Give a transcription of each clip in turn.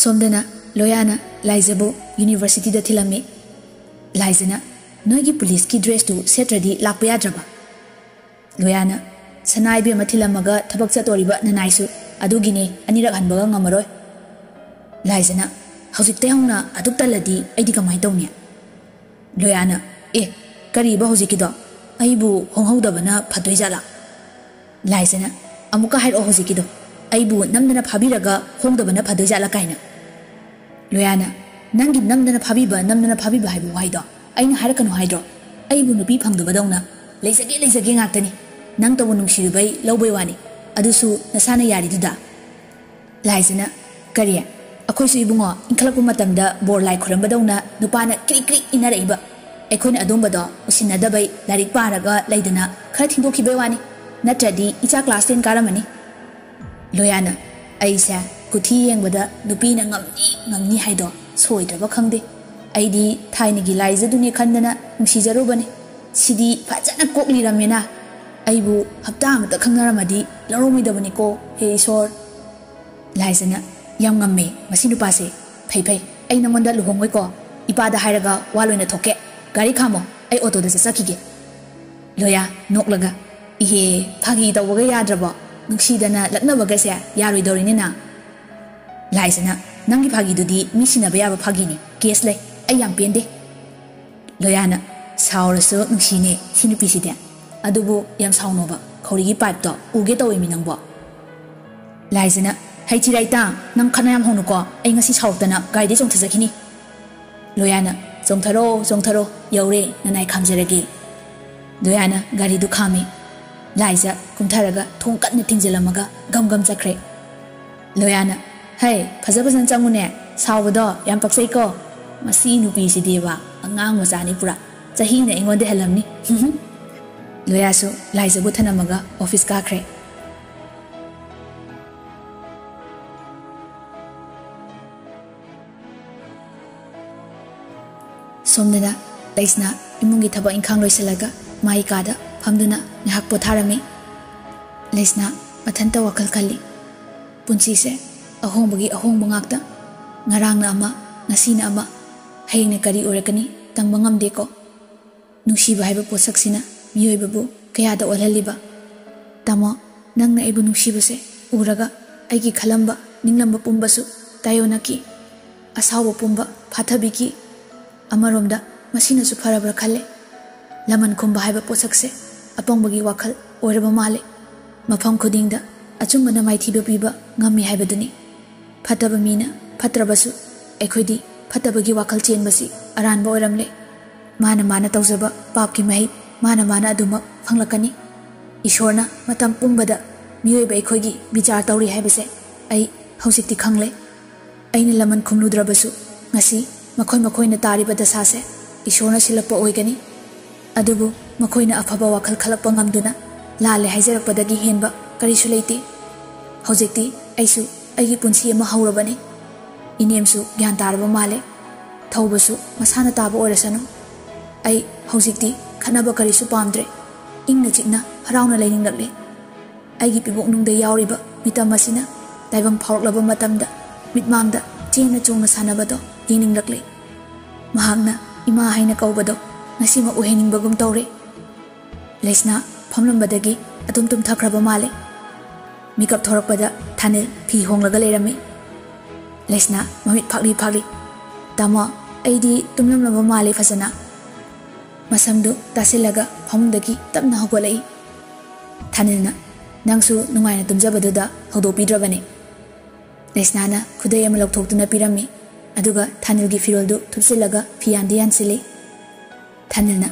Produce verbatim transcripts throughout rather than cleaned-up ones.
ꯁꯣꯝꯗꯅ ꯂꯣꯌꯥꯅ ꯂꯥꯏꯖꯕꯨ ꯌꯨꯅꯤꯚꯔꯁꯤꯇꯤꯗ ꯊꯤꯜꯂꯝꯃꯤ꯫ ꯂꯥꯏꯖꯅ, "ꯅꯣꯏꯒꯤ ꯄꯨꯂꯤꯁꯀꯤ ꯗ꯭ꯔꯦꯁꯇꯨ ꯁꯦꯠꯇ꯭ꯔꯗꯤ ꯂꯥꯛꯄ ꯌꯥꯗ꯭ꯔꯕ?" ꯂꯣꯌꯥꯅ, "ꯁꯅꯥ ꯏꯕꯦꯝꯃ ꯊꯤꯜꯂꯝꯃꯒ ꯊꯕꯛ ꯆꯠꯇꯣꯔꯤꯕ ꯅꯅꯥꯏꯁꯨ ꯑꯗꯨꯒꯤꯅꯦ, ꯑꯅꯤꯔꯛ ꯍꯟꯕꯒ ꯉꯝꯃꯔꯣꯏ꯫" ꯂꯥꯏꯖꯅ, "ꯍꯧꯖꯤꯛꯇꯩ ꯍꯧꯅ ꯑꯗꯨꯛ ꯇꯜꯂꯗꯤ ꯑꯩꯗꯤ ꯀꯃꯥꯏꯅ ꯇꯧꯅꯤ?" ꯂꯣꯌꯥꯅ, "ꯑꯦ, ꯀꯔꯤꯕ ꯍꯧꯖꯤꯛꯀꯤꯗꯣ? ꯑꯩꯕꯨ ꯍꯣꯡꯍꯧꯗꯕꯅ ꯐꯗꯣꯏ ꯖꯥꯠꯂꯥ?" ꯂꯥꯏꯖꯅ, "ꯑꯃꯨꯛꯀ ꯍꯥꯏꯔꯛꯑꯣ ꯍꯧꯖꯤꯛꯀꯤꯗꯣ꯫ ꯑꯩꯕꯨ ꯅꯝꯗꯅ ꯐꯥꯕꯤꯔꯒ ꯍꯣꯡꯗꯕꯅ ꯐꯗꯣꯏ ꯖꯥꯠꯂꯥ?" ꯀꯥꯏꯅ꯫ ꯂꯣꯌꯥꯅ, "ꯅꯪꯒꯤ ꯅꯝꯗꯅ ꯐꯥꯕꯤꯕ, ꯅꯝꯗꯅ ꯐꯥꯕꯤꯕ ꯍꯥꯏꯕ ꯋꯥꯍꯩꯗꯣ ꯑꯩꯅ ꯍꯥꯏꯔꯛꯀꯅꯨ ꯍꯥꯏꯗ꯭ꯔꯣ? ꯑꯩꯕꯨ ꯅꯨꯄꯤ ꯐꯪꯗꯕꯗꯧꯅ ꯂꯩꯖꯒꯦ, ꯂꯩꯖꯒꯦ ꯉꯥꯛꯇꯅꯤ꯫ ꯅꯪꯇꯕꯨ ꯅꯨꯡꯁꯤꯔꯨꯕꯩ ꯂꯧꯕꯩ ꯋꯥꯅꯤ꯫ ꯑꯗꯨꯁꯨ ꯅꯁꯥꯅ ꯌꯥꯔꯤꯗꯨꯗ꯫" ꯂꯥꯏꯖꯅ, "ꯀꯔꯤ? ꯑꯩꯈꯣꯏꯁꯨ ꯏꯕꯨꯡꯉꯣ, ꯏꯟꯈꯠꯂꯛꯄ ꯃꯇꯝꯗ ꯕꯣꯔ ꯂꯥꯏ ꯈꯨꯔꯝꯕꯗꯧꯅ ꯅꯨꯄꯥꯅ ꯀ꯭ꯔꯤꯛ ꯀ꯭ꯔꯤꯛ ꯏꯟꯅꯔꯛꯏꯕ꯫ ꯑꯩꯈꯣꯏꯅ ꯑꯗꯨꯝꯕꯗꯣ ꯎꯁꯤꯟꯅꯗꯕꯩ ꯂꯥꯏꯔꯤꯛ ꯄꯥꯔꯒ ꯂꯩꯗꯅ ꯈꯔ ꯊꯤꯡꯗꯣꯛꯈꯤꯕꯩ ꯋꯥꯅꯤ꯫ ꯅꯠꯇ꯭ꯔꯗꯤ ꯏꯆꯥ ꯀ꯭ꯂꯥꯁ ꯇꯦꯟ ꯀꯥꯔꯝꯃꯅꯤ꯫" ꯂꯣꯌꯥꯅ, "ꯑꯩꯁꯦ ꯀꯨꯊꯤ ꯌꯦꯡꯕꯗ ꯅꯨꯄꯤꯅ ꯉꯝꯅꯤ ꯉꯝꯅꯤ ꯍꯥꯏꯗꯣ ꯁꯣꯏꯗ꯭ꯔꯕ ꯈꯪꯗꯦ꯫ ꯑꯩꯗꯤ ꯊꯥꯏꯅꯒꯤ ꯂꯥꯏꯖꯗꯨꯅꯦ ꯈꯟꯗꯅ ꯅꯨꯡꯁꯤꯖꯔꯨꯕꯅꯤ꯫ ꯁꯤꯗꯤ ꯐꯖꯅ ꯀꯣꯛ ꯂꯤꯔꯝꯃꯦꯅ꯫ ꯑꯩꯕꯨ ꯍꯞꯇꯥ ꯑꯃꯇ ꯈꯪꯅꯔꯝꯃꯗꯤ ꯂꯧꯔꯝꯃꯣꯏꯗꯕꯅꯤꯀꯣ, ꯍꯦ ꯏꯁꯣꯔ꯫" ꯂꯥꯏꯖꯅ, "ꯌꯥꯝ ꯉꯝꯃꯦ ꯃꯁꯤ ꯅꯨꯄꯥꯁꯦ꯫ ꯐꯩ ꯐꯩ, ꯑꯩ ꯅꯉꯣꯟꯗ ꯂꯨꯍꯣꯡꯉꯣꯏꯀꯣ꯫ ꯏꯄꯥꯗ ꯍꯥꯏꯔꯒ ꯋꯥ ꯂꯣꯏꯅ ꯊꯣꯛꯀꯦ꯫ ꯒꯥꯔꯤ ꯈꯥꯝꯃꯣ, ꯑꯩ ꯑꯣꯇꯣꯗ ꯆꯠꯆꯈꯤꯒꯦ꯫" ꯂꯣꯌꯥ, ꯅꯣꯛꯂꯒ, "ꯏꯍꯦ, ꯐꯥꯒꯤ ꯇꯧꯕꯒ ꯌꯥꯗ꯭ꯔꯕꯣ? ꯅꯨꯡꯁꯤꯗꯅ ꯂꯛꯅꯕꯒꯁꯦ ꯌꯥꯔꯣꯏꯗꯧꯔꯤꯅꯦ ꯅꯪ꯫" ꯂꯥꯏꯖꯅ, "ꯅꯪꯒꯤ ꯐꯥꯒꯤꯗꯨꯗꯤ ꯃꯤ ꯁꯤꯟꯅꯕ ꯌꯥꯕ ꯐꯥꯒꯤꯅꯤ, ꯀꯦꯁ ꯂꯩ, ꯑꯩ ꯌꯥꯝ ꯄꯦꯟꯗꯦ꯫" ꯂꯣꯌꯥꯅ, "ꯁꯥꯎꯔꯁꯨ ꯅꯨꯡꯁꯤꯅꯦ ꯁꯤ ꯅꯨꯄꯤꯁꯤꯗꯤ꯫ ꯑꯗꯨꯕꯨ ꯌꯥꯝ ꯁꯥꯎꯅꯣꯕ, ꯈꯧꯔꯤꯒꯤ ꯄꯥꯏꯞꯇꯣ ꯎꯒꯦ ꯇꯧꯋꯦꯃꯤ ꯅꯪꯕꯣ꯫" ꯂꯥꯏꯖꯅ, "ꯍꯩ ꯊꯤꯔꯥꯏꯇꯥ, ꯅꯪ ꯈꯠꯅ ꯌꯥꯝ ꯍꯧꯅꯨꯀꯣ, ꯑꯩ ꯉꯁꯤ ꯁꯥꯎꯔꯛꯇꯅ ꯒꯥꯔꯤꯗꯩ ꯆꯣꯡꯊꯖꯈꯤꯅꯤ꯫" ꯂꯣꯌꯥꯅ, "ꯆꯣꯡꯊꯔꯣ, ꯆꯣꯡꯊꯔꯣ, ꯌꯧꯔꯦ, ꯅꯅꯥꯏ ꯈꯥꯝꯖꯔꯒꯦ꯫" ꯂꯣꯌꯥꯅ ꯒꯥꯔꯤꯗꯨ ꯈꯥꯝꯃꯤ꯫ ꯂꯥꯏꯖ ꯀꯨꯝꯊꯔꯒ ꯊꯣꯡ ꯀꯟꯅ ꯊꯤꯡꯖꯤꯜꯂꯝꯃꯒ ꯒꯝ ꯒꯝ ꯆꯠꯈ꯭ꯔꯦ꯫ ꯂꯣꯌꯥꯅ, "ꯍꯩ, ꯐꯖ ꯐꯖꯅ ꯆꯪꯉꯨꯅꯦ, ꯁꯥꯎꯕꯗꯣ ꯌꯥꯝ ꯄꯛꯆꯩꯀꯣ꯫ ꯃꯁꯤ ꯅꯨꯄꯤꯁꯤꯗꯤꯕ ꯑꯉꯥꯡ ꯃꯆꯥꯅꯤ ꯄꯨꯔꯥ, ꯆꯍꯤꯅ ꯑꯩꯉꯣꯟꯗ ꯍꯦꯜꯂꯝꯅꯤ꯫" ꯂꯣꯌꯥꯁꯨ ꯂꯥꯏꯖꯕꯨ ꯊꯅꯝꯃꯒ ꯑꯣꯐꯤꯁ ꯀꯥꯈ꯭ꯔꯦ꯫ ꯁꯣꯝꯗꯅ ꯂꯩꯁꯅꯥ ꯏꯃꯨꯡꯒꯤ ꯊꯕꯛ ꯏꯪꯈꯥꯡ ꯂꯣꯏꯁꯤꯜꯂꯒ ꯃꯥꯒꯤ ꯀꯥꯗ ꯐꯝꯗꯨꯅ ꯉꯥꯏꯍꯥꯛ ꯄꯣꯊꯥꯔꯝꯃꯤ꯫ ꯂꯩꯁꯅꯥ ꯃꯊꯟꯇ ꯋꯥꯈꯜ ꯈꯜꯂꯤ꯫ ꯄꯨꯟꯁꯤꯁꯦ ꯑꯍꯣꯡꯕꯒꯤ ꯑꯍꯣꯡꯕ ꯉꯥꯛꯇ꯫ ꯉꯔꯥꯡꯅ ꯑꯃ, ꯉꯁꯤꯅ ꯑꯃ, ꯍꯌꯦꯡꯅ ꯀꯔꯤ ꯑꯣꯏꯔꯛꯀꯅꯤ ꯇꯝꯕ ꯉꯝꯗꯦꯀꯣ꯫ ꯅꯨꯡꯁꯤꯕ ꯍꯥꯏꯕ ꯄꯣꯠꯁꯛꯁꯤꯅ ꯃꯤꯑꯣꯏꯕꯕꯨ ꯀꯌꯥꯗ ꯑꯣꯜꯍꯜꯂꯤꯕ꯫ ꯇꯥꯃꯣ, ꯅꯪꯅ ꯑꯩꯕꯨ ꯅꯨꯡꯁꯤꯕꯁꯦ ꯎꯔꯒ ꯑꯩꯒꯤ ꯈꯜꯂꯝꯕ, ꯅꯤꯡꯂꯝꯕ ꯄꯨꯝꯕꯁꯨ ꯇꯥꯏꯑꯣꯟꯅꯈꯤ꯫ ꯑꯁꯥꯎꯕ ꯄꯨꯝꯕ ꯐꯥꯊꯕꯤꯈꯤ꯫ ꯑꯃꯔꯣꯝꯗ ꯃꯁꯤꯅꯁꯨ ꯐꯔꯕ꯭ꯔꯥ ꯈꯜꯂꯦ꯫ ꯂꯃꯟ ꯈꯨꯝꯕ ꯍꯥꯏꯕ ꯄꯣꯠꯁꯛꯁꯦ ꯑꯄꯪꯕꯒꯤ ꯋꯥꯈꯜ ꯑꯣꯏꯔꯕ ꯃꯥꯜꯂꯦ꯫ ꯃꯐꯝ ꯈꯨꯗꯤꯡꯗ ꯑꯆꯨꯝꯕꯅ ꯃꯥꯏꯊꯤꯕ ꯄꯤꯕ ꯉꯝꯃꯤ ꯍꯥꯏꯕꯗꯨꯅꯤ꯫ ꯐꯠꯇꯕ ꯃꯤꯅ ꯐꯠꯇ꯭ꯔꯕꯁꯨ, ꯑꯩꯈꯣꯏꯗꯤ ꯐꯠꯇꯕꯒꯤ ꯋꯥꯈꯜ ꯆꯦꯟꯕꯁꯤ ꯑꯔꯥꯟꯕ ꯑꯣꯏꯔꯝꯂꯦ꯫ ꯃꯥꯅ ꯃꯥꯅ ꯇꯧꯖꯕ ꯄꯥꯞꯀꯤ ꯃꯍꯩ ꯃꯥꯅ ꯃꯥꯅ ꯑꯗꯨꯃꯛ ꯐꯪꯂꯛꯀꯅꯤ꯫ ꯏꯁꯣꯔꯅ ꯃꯇꯝ ꯄꯨꯝꯕꯗ ꯃꯤꯑꯣꯏꯕ ꯑꯩꯈꯣꯏꯒꯤ ꯕꯤꯆꯥꯔ ꯇꯧꯔꯤ ꯍꯥꯏꯕꯁꯦ ꯑꯩ ꯍꯧꯖꯤꯛꯇꯤ ꯈꯪꯂꯦ꯫ ꯑꯩꯅ ꯂꯃꯟ ꯈꯨꯝꯂꯨꯗ꯭ꯔꯕꯁꯨ, ꯉꯁꯤ ꯃꯈꯣꯏ ꯃꯈꯣꯏꯅ ꯇꯥꯔꯤꯕ ꯗꯁꯥꯁꯦ ꯏꯁꯣꯔꯅ ꯁꯤꯜꯂꯛꯄ ꯑꯣꯏꯒꯅꯤ꯫ ꯑꯗꯨꯕꯨ ꯃꯈꯣꯏꯅ ꯑꯐꯕ ꯋꯥꯈꯜ ꯈꯜꯂꯛꯄ ꯉꯝꯗꯨꯅ ꯂꯥꯜꯂꯦ ꯍꯥꯏꯖꯔꯛꯄꯗꯒꯤ ꯍꯦꯟꯕ ꯀꯔꯤꯁꯨ ꯂꯩꯇꯦ꯫ ꯍꯧꯖꯤꯛꯇꯤ ꯑꯩꯁꯨ ꯑꯩꯒꯤ ꯄꯨꯟꯁꯤ ꯑꯃ ꯍꯧꯔꯕꯅꯤ꯫ ꯏꯅꯦꯝꯁꯨ ꯒ꯭ꯌꯥꯟ ꯇꯥꯔꯕ ꯃꯥꯜꯂꯦ꯫ ꯊꯧꯕꯁꯨ ꯃꯁꯥꯅ ꯇꯥꯕ ꯑꯣꯏꯔꯁꯅꯨ꯫ ꯑꯩ ꯍꯧꯖꯤꯛꯇꯤ ꯈꯠꯅꯕ ꯀꯔꯤꯁꯨ ꯄꯥꯝꯗ꯭ꯔꯦ꯫ ꯏꯪꯅ ꯆꯤꯛꯅ ꯍꯔꯥꯎꯅ ꯂꯩꯅꯤꯡꯂꯛꯂꯦ꯫ ꯑꯩꯒꯤ ꯄꯤꯕꯨꯛꯅꯨꯡꯗ ꯌꯥꯎꯔꯤꯕ ꯃꯤꯇꯝ ꯑꯁꯤꯅ ꯇꯥꯏꯕꯪ ꯐꯥꯎꯔꯛꯂꯕ ꯃꯇꯝꯗ ꯃꯤꯠꯃꯥꯡꯗ ꯆꯦꯟꯅ ꯆꯣꯡꯅ ꯁꯥꯟꯅꯕꯗꯣ ꯌꯦꯡꯅꯤꯡꯂꯛꯂꯦ꯫ ꯃꯍꯥꯛꯅ ꯏꯃꯥ ꯍꯥꯏꯅ ꯀꯧꯕꯗꯣ ꯉꯁꯤꯃꯛ ꯎꯍꯩꯅꯤꯡꯕꯒꯨꯝ ꯇꯧꯔꯦ꯫ ꯂꯩꯁꯅꯥ ꯐꯝꯂꯝꯕꯗꯒꯤ ꯑꯗꯨꯝ ꯇꯨꯝꯊꯈ꯭ꯔꯕ ꯃꯥꯜꯂꯦ꯫ ꯃꯤꯀꯞ ꯊꯣꯔꯛꯄꯗ ꯊꯥꯅꯤꯜ ꯐꯤ ꯍꯣꯡꯂꯒ ꯂꯩꯔꯝꯃꯤ꯫ ꯂꯩꯁꯅꯥ ꯃꯃꯤꯠ ꯐꯥꯛꯂꯤ ꯐꯥꯛꯂꯤ꯫ "ꯇꯥꯃꯣ, ꯑꯩꯗꯤ ꯇꯨꯝꯂꯝꯂꯕ ꯃꯥꯜꯂꯦ ꯐꯖꯅ꯫" ꯃꯁꯝꯗꯨ ꯇꯥꯁꯤꯜꯂꯒ ꯐꯃꯨꯡꯗꯒꯤ ꯇꯞꯅ ꯍꯧꯒꯠꯂꯛꯏ꯫ ꯊꯥꯅꯤꯜꯅ, "ꯅꯪꯁꯨ ꯅꯨꯡꯉꯥꯏꯅ ꯇꯨꯝꯖꯕꯗꯨꯗ ꯍꯧꯗꯣꯛꯄꯤꯗ꯭ꯔꯕꯅꯤ꯫" ꯂꯩꯁꯅꯥꯅ ꯈꯨꯗꯩ ꯑꯃ ꯂꯧꯊꯣꯛꯇꯨꯅ ꯄꯤꯔꯝꯃꯤ, ꯑꯗꯨꯒ ꯊꯥꯅꯤꯜꯒꯤ ꯐꯤꯔꯣꯜꯗꯨ ꯊꯨꯞꯆꯤꯜꯂꯒ ꯐꯤ ꯌꯥꯟꯗꯤ ꯌꯥꯟꯁꯤꯜꯂꯤ꯫ ꯊꯥꯅꯤꯜꯅ,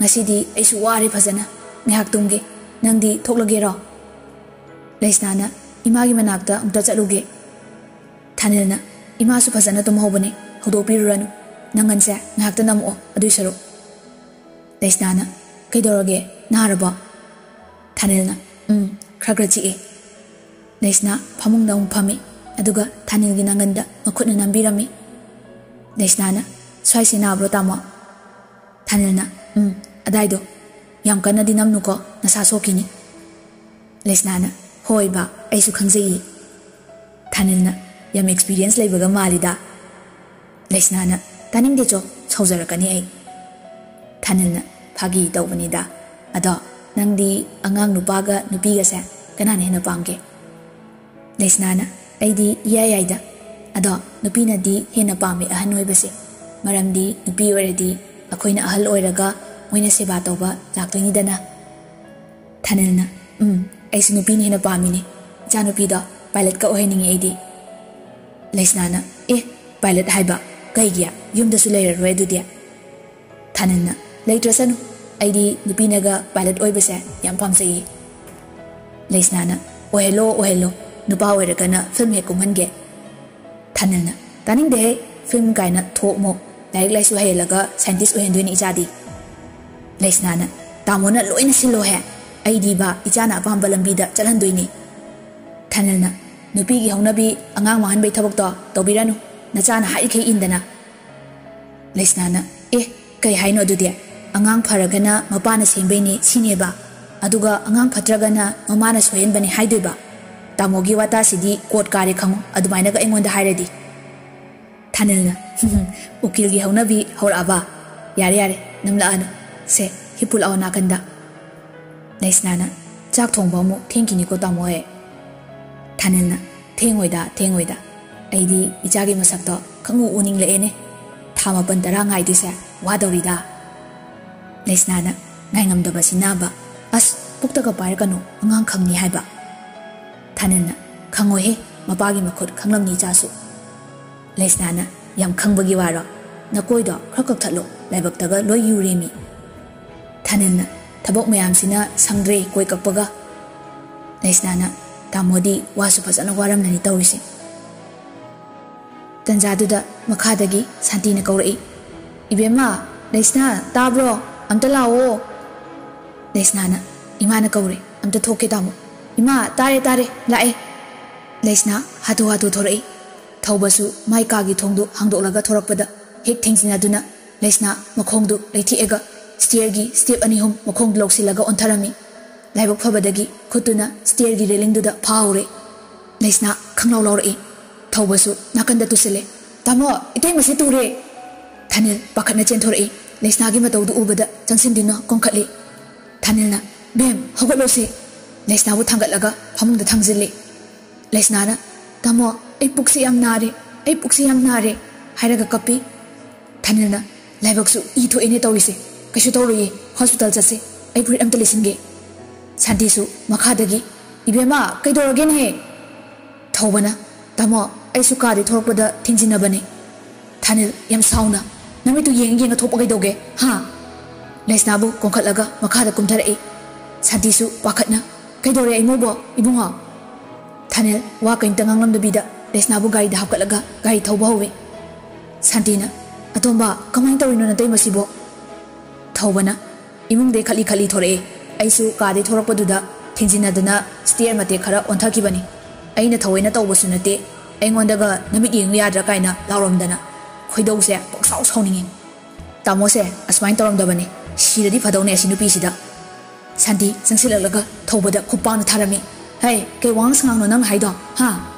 "ꯉꯁꯤꯗꯤ ꯑꯩꯁꯨ ꯋꯥꯔꯦ ꯐꯖꯅ, ꯉꯥꯏꯍꯥꯛ ꯇꯨꯝꯒꯦ, ꯅꯪꯗꯤ ꯊꯣꯛꯂꯒꯦꯔꯣ?" ꯂꯩꯁꯅꯥꯅ, "ꯏꯃꯥꯒꯤ ꯃꯅꯥꯛꯇ ꯑꯃꯨꯛꯇ ꯆꯠꯂꯨꯒꯦ꯫" ꯊꯥꯅꯤꯜꯅ, "ꯏꯃꯥꯁꯨ ꯐꯖꯅ ꯇꯨꯝꯍꯧꯕꯅꯦ, ꯍꯧꯗꯣꯛꯄꯤꯔꯨꯔꯅꯨ, ꯅꯪꯒꯟꯁꯦ ꯉꯥꯏꯍꯥꯛꯇ ꯅꯝꯃꯛꯑꯣ ꯑꯗꯨꯏ ꯁꯔꯨꯛ꯫" ꯂꯩꯁꯅꯥꯅ, "ꯀꯩꯗꯧꯔꯒꯦ, ꯅꯥꯔꯕꯣ?" ꯊꯥꯅꯤꯜꯅ, "ꯎꯝ, ꯈꯔ ꯈꯔ ꯆꯤꯛꯑꯦ꯫" ꯂꯩꯁꯅꯥ ꯐꯃꯨꯡꯗ ꯑꯃꯨꯛ ꯐꯝꯃꯤ, ꯑꯗꯨꯒ ꯊꯥꯅꯤꯜꯒꯤ ꯅꯪꯒꯟꯗ ꯃꯈꯨꯠꯅ ꯅꯝꯕꯤꯔꯝꯃꯤ꯫ ꯂꯩꯁꯅꯥꯅ, "ꯁ꯭ꯋꯥꯏꯁꯤ ꯅꯥꯕ꯭ꯔꯣ, ꯇꯥꯃꯣ?" ꯊꯥꯅꯤꯜꯅ, "ꯎꯝ, ꯑꯗꯥꯏꯗꯣ꯫ ꯌꯥꯝ ꯀꯟꯅꯗꯤ ꯅꯝꯅꯨꯀꯣ, ꯅꯁꯥ ꯁꯣꯛꯈꯤꯅꯤ꯫" ꯂꯩꯁꯅꯥꯅ, "ꯍꯣꯏ ꯕꯥ, ꯑꯩꯁꯨ ꯈꯪꯖꯩꯌꯦ꯫" ꯊꯥꯅꯤꯜꯅ, ꯌꯥꯝ ꯑꯦꯛꯁꯄꯤꯔꯤꯌꯦꯟꯁ ꯂꯩꯕꯒ ꯃꯥꯜꯂꯤꯗ꯫ ꯂꯩꯁꯅꯥꯅ, "ꯇꯥꯅꯤꯡꯗꯦ ꯆꯣ, ꯁꯥꯎꯖꯔꯛꯀꯅꯤ ꯑꯩ"꯫ ꯊꯥꯅꯤꯜꯅ, "ꯐꯥꯒꯤ ꯇꯧꯕꯅꯤꯗ꯫ ꯑꯗꯣ ꯅꯪꯗꯤ ꯑꯉꯥꯡ ꯅꯨꯄꯥꯒ ꯅꯨꯄꯤꯒꯁꯦ ꯀꯅꯥꯅ ꯍꯦꯟꯅ ꯄꯥꯝꯒꯦ?" ꯂꯩꯁꯅꯥꯅ, "ꯑꯩꯗꯤ ꯏꯌꯥ ꯌꯥꯏꯗ꯫ ꯑꯗꯣ ꯅꯨꯄꯤꯅꯗꯤ ꯍꯦꯟꯅ ꯄꯥꯝꯃꯤ ꯑꯍꯟ ꯑꯣꯏꯕꯁꯦ꯫ ꯃꯔꯝꯗꯤ ꯅꯨꯄꯤ ꯑꯣꯏꯔꯗꯤ ꯑꯩꯈꯣꯏꯅ ꯑꯍꯜ ꯑꯣꯏꯔꯒ ꯃꯣꯏꯅ ꯁꯦꯕꯥ ꯇꯧꯕ ꯂꯥꯛꯇꯣꯏꯅꯤꯗꯅ"꯫ ꯊꯥꯅꯤꯜꯅ, "ꯎꯝ, ꯑꯩꯁꯨ ꯅꯨꯄꯤꯅ ꯍꯦꯟꯅ ꯄꯥꯝꯃꯤꯅꯦ꯫ ꯏꯆꯥꯅꯨꯄꯤꯗꯣ ꯄꯥꯏꯂꯠꯀ ꯑꯣꯏꯍꯟꯅꯤꯡꯉꯦ ꯑꯩꯗꯤ"꯫ ꯂꯩꯁꯅꯥꯅ, "ꯑꯦ, ꯄꯥꯏꯂꯠ ꯍꯥꯏꯕ? ꯀꯩꯒꯤ? ꯌꯨꯝꯗꯁꯨ ꯂꯩꯔꯔꯣꯏ ꯑꯗꯨꯗꯤ"꯫ ꯊꯥꯅꯤꯜꯅ, "ꯂꯩꯇ꯭ꯔꯁꯅꯨ, ꯑꯩꯗꯤ ꯅꯨꯄꯤꯅꯒ ꯄꯥꯏꯂꯠ ꯑꯣꯏꯕꯁꯦ ꯌꯥꯝ ꯄꯥꯝꯖꯩꯌꯦ"꯫ ꯂꯩꯁꯅꯥꯅ, "ꯑꯣꯏꯍꯜꯂꯣ, ꯑꯣꯏꯍꯜꯂꯣ, ꯅꯨꯄꯥ ꯑꯣꯏꯔꯒꯅ ꯐꯤꯂꯝ ꯍꯦꯛ ꯀꯨꯝꯍꯟꯒꯦ"꯫ ꯊꯥꯅꯤꯜꯅ, "ꯇꯥꯅꯤꯡꯗꯦꯍꯦ, ꯐꯤꯂꯝ ꯀꯥꯏꯅ ꯊꯣꯛꯃꯣ, ꯂꯥꯏꯔꯤꯛ ꯂꯥꯏꯁꯨ ꯍꯩꯍꯜꯂꯒ ꯁꯥꯏꯟꯇꯤꯁ ꯑꯣꯏꯍꯟꯗꯣꯏꯅꯤ ꯏꯆꯥꯗꯤ"꯫ ꯂꯩꯁꯅꯥꯅ, "ꯇꯥꯃꯣꯅ ꯂꯣꯏꯅ ꯁꯤꯜꯂꯣꯍꯦ, ꯑꯩꯗꯤꯕ ꯏꯆꯥꯅ ꯑꯄꯥꯝꯕ ꯂꯝꯕꯤꯗ ꯆꯠꯍꯟꯗꯣꯏꯅꯤ"꯫ ꯊꯥꯅꯤꯜꯅ, "ꯅꯨꯄꯤꯒꯤ ꯍꯧꯅꯕꯤ ꯑꯉꯥꯡ ꯃꯥꯡꯍꯟꯕꯩ ꯊꯕꯛꯇꯣ ꯇꯧꯕꯤꯔꯅꯨ, ꯅꯆꯥꯅ ꯍꯥꯏꯔꯤꯈꯩ ꯏꯟꯗꯅ"꯫ ꯂꯩꯁꯅꯥꯅ, "ꯑꯦ, ꯀꯩ ꯍꯥꯏꯅꯣ ꯑꯗꯨꯗꯤ? ꯑꯉꯥꯡ ꯐꯔꯒꯅ ꯃꯄꯥꯅ ꯁꯦꯝꯕꯩꯅꯦ ꯁꯤꯅꯦꯕ, ꯑꯗꯨꯒ ꯑꯉꯥꯡ ꯐꯠꯇ꯭ꯔꯒꯅ ꯃꯃꯥꯅ ꯁꯣꯏꯍꯟꯕꯅꯦ ꯍꯥꯏꯗꯣꯏꯕ? ꯇꯥꯃꯣꯒꯤ ꯋꯥꯇꯥꯁꯤꯗꯤ ꯀꯣꯔꯠ ꯀꯥꯔꯦ ꯈꯪꯉꯨ, ꯑꯗꯨꯃꯥꯏꯅꯒ ꯑꯩꯉꯣꯟꯗ ꯍꯥꯏꯔꯗꯤ"꯫ ꯊꯥꯅꯤꯜꯅ, "ꯎꯀꯤꯜꯒꯤ ꯍꯧꯅꯕꯤ ꯍꯧꯔꯛꯑꯕ? ꯌꯥꯔꯦ, ꯌꯥꯔꯦ, ꯅꯝꯂꯛꯑꯅꯨ꯫ ꯁꯦ, ꯍꯤꯞꯄꯨ ꯂꯥꯛꯑꯣ ꯅꯥꯀꯟꯗ"꯫ ꯂꯩꯁꯅꯥꯅ, "ꯆꯥꯛ ꯊꯣꯡꯕ ꯑꯃꯨꯛ ꯊꯦꯡꯈꯤꯅꯤꯀꯣ ꯇꯥꯃꯣ ꯍꯣꯏ"꯫ ꯊꯥꯅꯤꯜꯅ, "ꯊꯦꯡꯉꯣꯏꯗ, ꯊꯦꯡꯉꯣꯏꯗ꯫ ꯑꯩꯗꯤ ꯏꯆꯥꯒꯤ ꯃꯁꯛꯇꯣ ꯈꯪꯎ ꯎꯅꯤꯡꯂꯛꯑꯦꯅꯦ꯫ ꯊꯥ ꯃꯥꯄꯟ ꯇꯔꯥ ꯉꯥꯏꯗꯣꯏꯁꯦ ꯋꯥꯗꯧꯔꯤꯗ"꯫ ꯂꯩꯁꯅꯥꯅ, ꯉꯥꯏꯉꯝꯗꯕꯁꯤꯅꯕ, "ꯑꯁ, ꯄꯨꯛꯇꯒ ꯄꯥꯏꯔꯛꯀꯅꯨ, ꯑꯉꯥꯡ ꯈꯪꯅꯤ ꯍꯥꯏꯕ"꯫ ꯊꯥꯅꯤꯜꯅ, "ꯈꯪꯉꯣꯏꯍꯦ, ꯃꯄꯥꯒꯤ ꯃꯈꯨꯠ ꯈꯪꯂꯝꯅꯤ ꯏꯆꯥꯁꯨ"꯫ ꯂꯩꯁꯅꯥꯅ, "ꯌꯥꯝ ꯈꯪꯕꯒꯤ ꯋꯥꯔꯣ? ꯅꯀꯣꯏꯗꯣ ꯈꯔ ꯀꯛꯊꯠꯂꯣ, ꯂꯥꯏꯕꯛꯇꯒ ꯂꯣꯏ ꯌꯨꯔꯦꯃꯤ"꯫ ꯊꯥꯅꯤꯜꯅ, "ꯊꯕꯛ ꯃꯌꯥꯝꯁꯤꯅ ꯁꯪꯗ꯭ꯔꯦ ꯀꯣꯏ ꯀꯛꯄꯒ"꯫ ꯂꯩꯁꯅꯥꯅ, "ꯇꯥꯃꯣꯗꯤ ꯋꯥꯁꯨ ꯐꯖꯅ ꯋꯥꯔꯝꯂꯅꯤ ꯇꯧꯔꯤꯁꯦ"꯫ ꯇꯟꯖꯥꯗꯨꯗ ꯃꯈꯥꯗꯒꯤ ꯁꯥꯟꯇꯤꯅ ꯀꯧꯔꯛꯏ, "ꯏꯕꯦꯝꯃ, ꯂꯩꯁꯅꯥ, ꯇꯥꯕ꯭ꯔꯣ? ꯑꯝꯇ ꯂꯥꯛꯑꯣ"꯫ ꯂꯩꯁꯅꯥꯅ, "ꯏꯃꯥꯅ ꯀꯧꯔꯦ, ꯑꯝꯇ ꯊꯣꯛꯀꯦ ꯇꯥꯃꯣ"꯫ "ꯏꯃꯥ, ꯇꯥꯔꯦ, ꯇꯥꯔꯦ, ꯂꯥꯛꯑꯦ"꯫ ꯂꯩꯁꯅꯥ ꯍꯥꯊꯨ ꯍꯥꯊꯨ ꯊꯣꯔꯛꯏ꯫ ꯊꯧꯕꯁꯨ ꯃꯥꯏ ꯀꯥꯒꯤ ꯊꯣꯡꯗꯨ ꯍꯥꯡꯗꯣꯛꯂꯒ ꯊꯣꯔꯛꯄꯗ ꯍꯦꯛ ꯊꯦꯡꯖꯤꯟꯅꯗꯨꯅ ꯂꯩꯁꯅꯥ ꯃꯈꯣꯡꯗꯨ ꯂꯩꯊꯦꯛꯑꯒ ꯁ꯭ꯇꯤꯌꯔꯒꯤ ꯁ꯭ꯇꯦꯞ ꯑꯅꯤ ꯑꯍꯨꯝ ꯃꯈꯣꯡꯗ ꯂꯧꯁꯤꯜꯂꯒ ꯑꯣꯟꯊꯔꯝꯃꯤ꯫ ꯂꯥꯏꯕꯛ ꯐꯕꯗꯒꯤ ꯈꯨꯠꯇꯨꯅ ꯁ꯭ꯇꯤꯌꯔꯒꯤ ꯔꯦꯂꯤꯡꯗꯨꯗ ꯐꯥꯍꯧꯔꯦ꯫ ꯂꯩꯁꯅꯥ ꯈꯪꯂꯥꯎ ꯂꯥꯎꯔꯛꯏ꯫ ꯊꯧꯕꯁꯨ ꯅꯥꯀꯟꯗ ꯇꯨꯁꯤꯜꯂꯦ꯫ "ꯇꯥꯃꯣ, ꯏꯇꯩꯃꯁꯤ ꯇꯨꯔꯦ!" ꯊꯥꯅꯤꯜ ꯄꯥꯈꯠꯅ ꯆꯦꯟꯊꯣꯔꯛꯏ꯫ ꯂꯩꯁꯅꯥꯒꯤ ꯃꯇꯧꯗꯨ ꯎꯕꯗ ꯆꯪꯁꯤꯟꯗꯨꯅ ꯀꯣꯟꯈꯠꯂꯤ꯫ ꯊꯥꯅꯤꯜꯅ, "ꯕꯦꯝ, ꯍꯧꯒꯠꯂꯣꯁꯦ!" ꯂꯩꯁꯅꯥꯕꯨ ꯊꯥꯡꯒꯠꯂꯒ ꯐꯃꯨꯡꯗ ꯊꯝꯖꯤꯜꯂꯤ꯫ ꯂꯩꯁꯅꯥꯅ, "ꯇꯥꯃꯣ, ꯑꯩ ꯄꯨꯛꯁꯤ ꯌꯥꯝ ꯅꯥꯔꯦ, ꯑꯩ ꯄꯨꯛꯁꯤ ꯌꯥꯝ ꯅꯥꯔꯦ" ꯍꯥꯏꯔꯒ ꯀꯞꯄꯤ꯫ ꯊꯥꯅꯤꯜꯅ, "ꯂꯥꯏꯕꯛꯁꯨ ꯏ ꯊꯣꯛꯑꯦꯅꯦ ꯇꯧꯔꯤꯁꯦ꯫ ꯀꯩꯁꯨ ꯇꯧꯔꯣꯏꯌꯦ, ꯍꯣꯁꯄꯤꯇꯥꯜ ꯆꯠꯁꯦ꯫ ꯑꯩ ꯐꯨꯔꯤꯠ ꯑꯝꯇ ꯂꯤꯠꯁꯤꯟꯒꯦ"꯫ ꯁꯥꯟꯇꯤꯁꯨ ꯃꯈꯥꯗꯒꯤ, "ꯏꯕꯦꯝꯃ, ꯀꯩꯗꯧꯔꯒꯦꯅꯦꯍꯦ?" ꯊꯧꯕꯅ, "ꯇꯥꯃꯣ, ꯑꯩꯁꯨ ꯀꯥꯗꯩ ꯊꯣꯛꯂꯛꯄꯗ ꯊꯦꯡꯖꯤꯟꯅꯕꯅꯦ"꯫ ꯊꯥꯅꯤꯜ ꯌꯥꯝ ꯁꯥꯎꯅ, "ꯅꯃꯤꯠꯇꯨ ꯌꯦꯡꯉ ꯌꯦꯡꯉ ꯊꯣꯛꯄ ꯀꯩꯗꯧꯒꯦ, ꯍꯥ?" ꯂꯩꯁꯅꯥꯕꯨ ꯀꯣꯟꯈꯠꯂꯒ ꯃꯈꯥꯗ ꯀꯨꯝꯊꯔꯛꯏ꯫ ꯁꯥꯟꯇꯤꯁꯨ ꯄꯥꯈꯠꯅ, "ꯀꯩꯗꯧꯔꯦ ꯑꯩꯃꯧꯕꯣ, ꯏꯕꯨꯡꯉꯣ?" ꯊꯥꯅꯤꯜ ꯋꯥ ꯀꯔꯤꯝꯇ ꯉꯥꯡꯂꯝꯗꯕꯤꯗ ꯂꯩꯁꯅꯥꯕꯨ ꯒꯥꯔꯤꯗ ꯍꯥꯞꯀꯠꯂꯒ ꯒꯥꯔꯤ ꯊꯧꯕ ꯍꯧꯏ꯫ ꯁꯥꯟꯇꯤꯅ, "ꯑꯇꯣꯝꯕ, ꯀꯃꯥꯏꯅ ꯇꯧꯔꯤꯅꯣ ꯅꯇꯩꯃꯁꯤꯕꯣ?" ꯊꯧꯕꯅ, "ꯏꯃꯨꯡꯗꯩ ꯈꯠꯂꯤ ꯈꯠꯂꯤ ꯊꯣꯔꯛꯑꯦ꯫ ꯑꯩꯁꯨ ꯀꯥꯗꯩ ꯊꯣꯔꯛꯄꯗꯨꯗ ꯊꯦꯡꯖꯤꯟꯅꯗꯅ ꯁ꯭ꯇꯦꯌꯔ ꯃꯇꯦꯛ ꯈꯔ ꯑꯣꯟꯊꯈꯤꯕꯅꯤ꯫ ꯑꯩꯅ ꯊꯑꯣꯏꯅ ꯇꯧꯕꯁꯨ ꯅꯠꯇꯦ꯫ ꯑꯩꯉꯣꯟꯗꯒ ꯅꯃꯤꯠ ꯌꯦꯡꯉꯨ ꯌꯥꯗ꯭ꯔꯥ ꯀꯥꯏꯅ ꯂꯥꯎꯔꯝꯗꯅ ꯈꯣꯏꯗꯧꯁꯦ ꯄꯪꯁꯥꯎ ꯁꯥꯎꯅꯤꯡꯉꯤ꯫ ꯇꯥꯃꯣꯁꯦ ꯑꯁꯨꯃꯥꯏꯅ ꯇꯧꯔꯝꯗꯕꯅꯤ꯫ ꯁꯤꯔꯗꯤ ꯐꯗꯧꯅꯦ ꯑꯁꯤ ꯅꯨꯄꯤꯁꯤꯗ"꯫ ꯁꯥꯟꯇꯤ ꯆꯪꯁꯤꯜꯂꯛꯂꯒ ꯊꯧꯕꯗ ꯈꯨꯄꯥꯛꯅ ꯊꯥꯔꯝꯃꯤ꯫ "ꯍꯩ, ꯀꯩ ꯋꯥꯉꯥꯡ ꯁꯉꯥꯡꯅꯣ ꯅꯪꯅ ꯍꯥꯏꯗꯣ, ꯍꯥ?